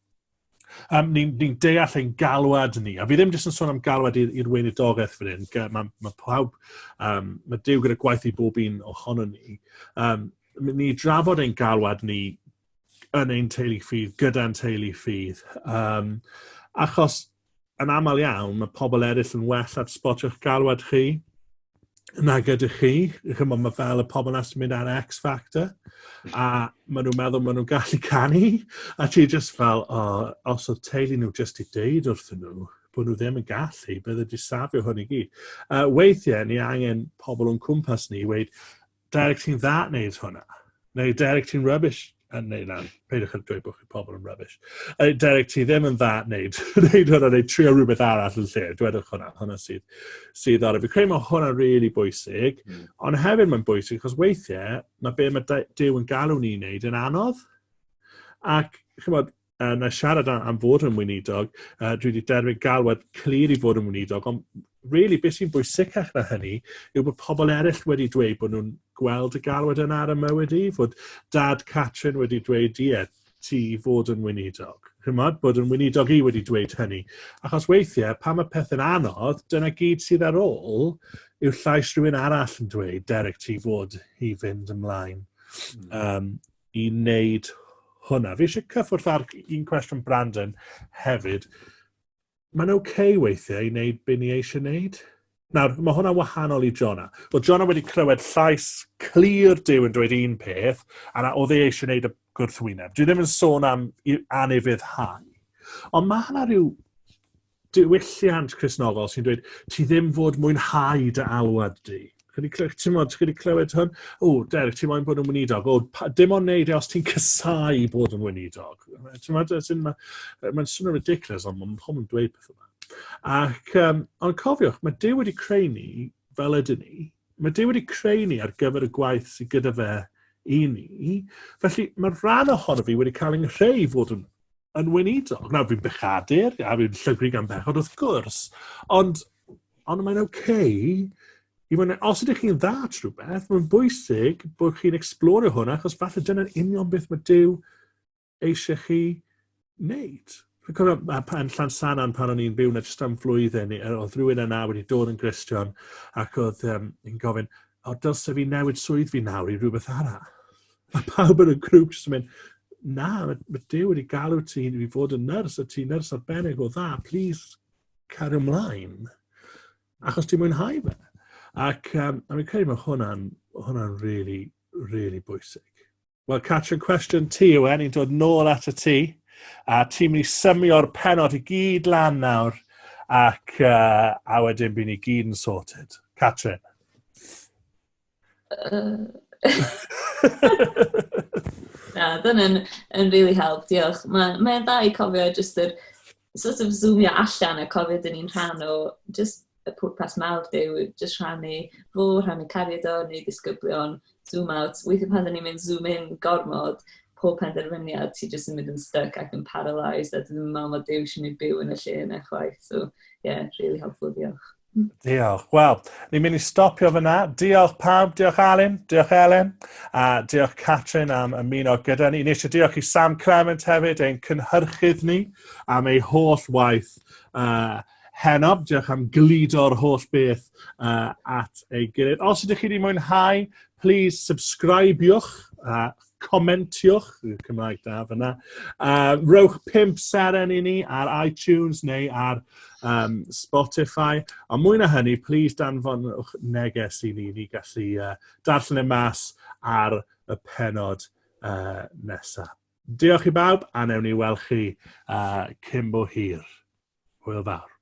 ni'n deall ein galwad ni, a fi ddim jyst yn sôn am galwad i'r weinidogaeth fan hyn, mae pawb, mae Duw gyda gwaith i bob un ohono ni. Ni drafod ein galwad ni yn ein teulu ffydd, gyda'n teulu ffydd. Achos yn aml iawn, mae pobl eraill yn well at spotio'ch galwad chi nag ydych chi. Chymod, mae fel y pobl na sy'n mynd ar X Factor, a maen nhw'n meddwl maen nhw'n gallu canu, a ti just fel, oh, os oedd teulu nhw just i deud wrthyn nhw bod nhw ddim yn gallu, bydde wedi safio hwn i gyd. Weithiau, ni angen pobl o'n cwmpas ni i weud, Derek, ti'n dda wneud hwnna. Neu Derek, ti'n rubbish. Neu na, peidiwch â dweud bod chi pobl yn rubbish. Derek, ti ddim yn dda wneud hwnna, neu trio rhywbeth arall yn lle. Dwedwch hwnna, hwnna sydd ar y. Fi'n credu mae hwnna'n really bwysig, ond hefyd mae'n bwysig, achos weithiau mae be mae Duw yn galw ni i wneud yn anodd. Ac, chymod, na siarad am fod yn weinidog, dwi wedi derbyn galwad clir i fod yn weinidog, ond really beth sy'n bwysicach na hynny yw bod pobl eraill wedi dweud bod nhw'n gweld y galwad yna ar y mywyd i, fod dad Catrin wedi dweud, ie, ti fod yn weinidog. Chymod, bod yn weinidog i wedi dweud hynny. Achos weithiau, pan mae pethau'n anodd, dyna gyd sydd ar ôl yw llais rhywun arall yn dweud, Derek, ti fod i fynd ymlaen i wneud hwnna. Fi eisiau cyffwrdd ar un cwestiwn Brandon hefyd. Mae'n oce okay weithiau i wneud be ni eisiau wneud. Nawr, mae hwnna'n wahanol i Jonah. Wel, Jonah wedi clywed llais clir Duw yn dweud un peth, a na oedd e eisiau wneud y gwrthwyneb. Dwi ddim yn sôn am anufuddhau. Ond mae yna rhyw diwylliant Cristnogol sy'n dweud, ti ddim fod mwynhau dy alwad di. Ti'n modd, chi wedi clywed hwn? O, Derek, ti'n moyn bod yn weinidog? O, pa, dim ond neud e os ti'n casau bod yn weinidog. Ti'n modd, mae'n swnio ridiculous, ond mae'n pobl yn dweud pethau yma. Ac, um, ond cofiwch, mae Duw wedi creu ni fel ydyn ni. Mae Duw wedi creu ni ar gyfer y gwaith sydd gyda fe i ni. Felly, mae rhan ohono fi wedi cael ei nghreu i fod yn, yn weinidog. Nawr, fi'n bechadur, a fi'n llygru gan bechod wrth gwrs, ond, ond mae'n oce okay i fod yn, os ydych chi'n dda at rhywbeth, mae'n bwysig bod chi'n explorio hwnna, achos falle dyna'n union beth mae Duw eisiau chi wneud. Fi'n cofio pan Llansannan pan o'n i'n byw na jyst am flwyddyn, oedd rhywun yna wedi dod yn Gristion ac oedd um, hi'n gofyn, o dylse fi newid swydd fi nawr i rhywbeth arall? A pawb yn y grŵp jyst yn mynd, na, mae, mae Duw wedi galw ti i fod yn nyrs, a ti'n nyrs arbennig o dda, please cario ymlaen. Achos ti'n mwynhau fe. Ac um, a fi'n credu mae hwnna'n hwnna really, really bwysig. Wel, Catrin, cwestiwn ti yw e, ni'n dod nôl at y ti, a ti'n mynd i symio'r penod i gyd lan nawr, ac uh, a wedyn bydd ni gyd yn sorted. Catrin.
Na, dyna'n yn really help, diolch. Mae'n mae dda i cofio jyst yr sort of zoomio allan a cofio dyn ni'n rhan o just y pwrpas mawr dyw jyst rhannu fo, rhannu cariad o, neu disgyblion, zoom out. Weithiau pan dyn ni'n mynd zoom in gormod, pob penderfyniad ti jyst yn mynd yn stuck ac yn paralysed a dyn nhw'n meddwl mae Duw eisiau ni byw yn y lle yna chwaith. So, yeah, really helpful, diolch.
Diolch. Wel, ni'n mynd i stopio fyna. Diolch pawb, diolch Alun, diolch Elen, a diolch Catrin am ymuno gyda ni. Ni eisiau diolch i Sam Clement hefyd, ein cynhyrchydd ni, am ei holl waith heno. Diolch am gludo'r holl beth at ei gilydd. Os ydych chi wedi mwynhau, please subscribiwch a comentiwch, Cymraeg da fyna. Rowch 5 seren i ni ar iTunes neu ar um, Spotify. Ond mwy na hynny, please danfonwch neges i ni, ni gallu darllen e mas ar y penod nesaf. Diolch i bawb, a newn ni weld chi cyn bo hir. Hwyl fawr.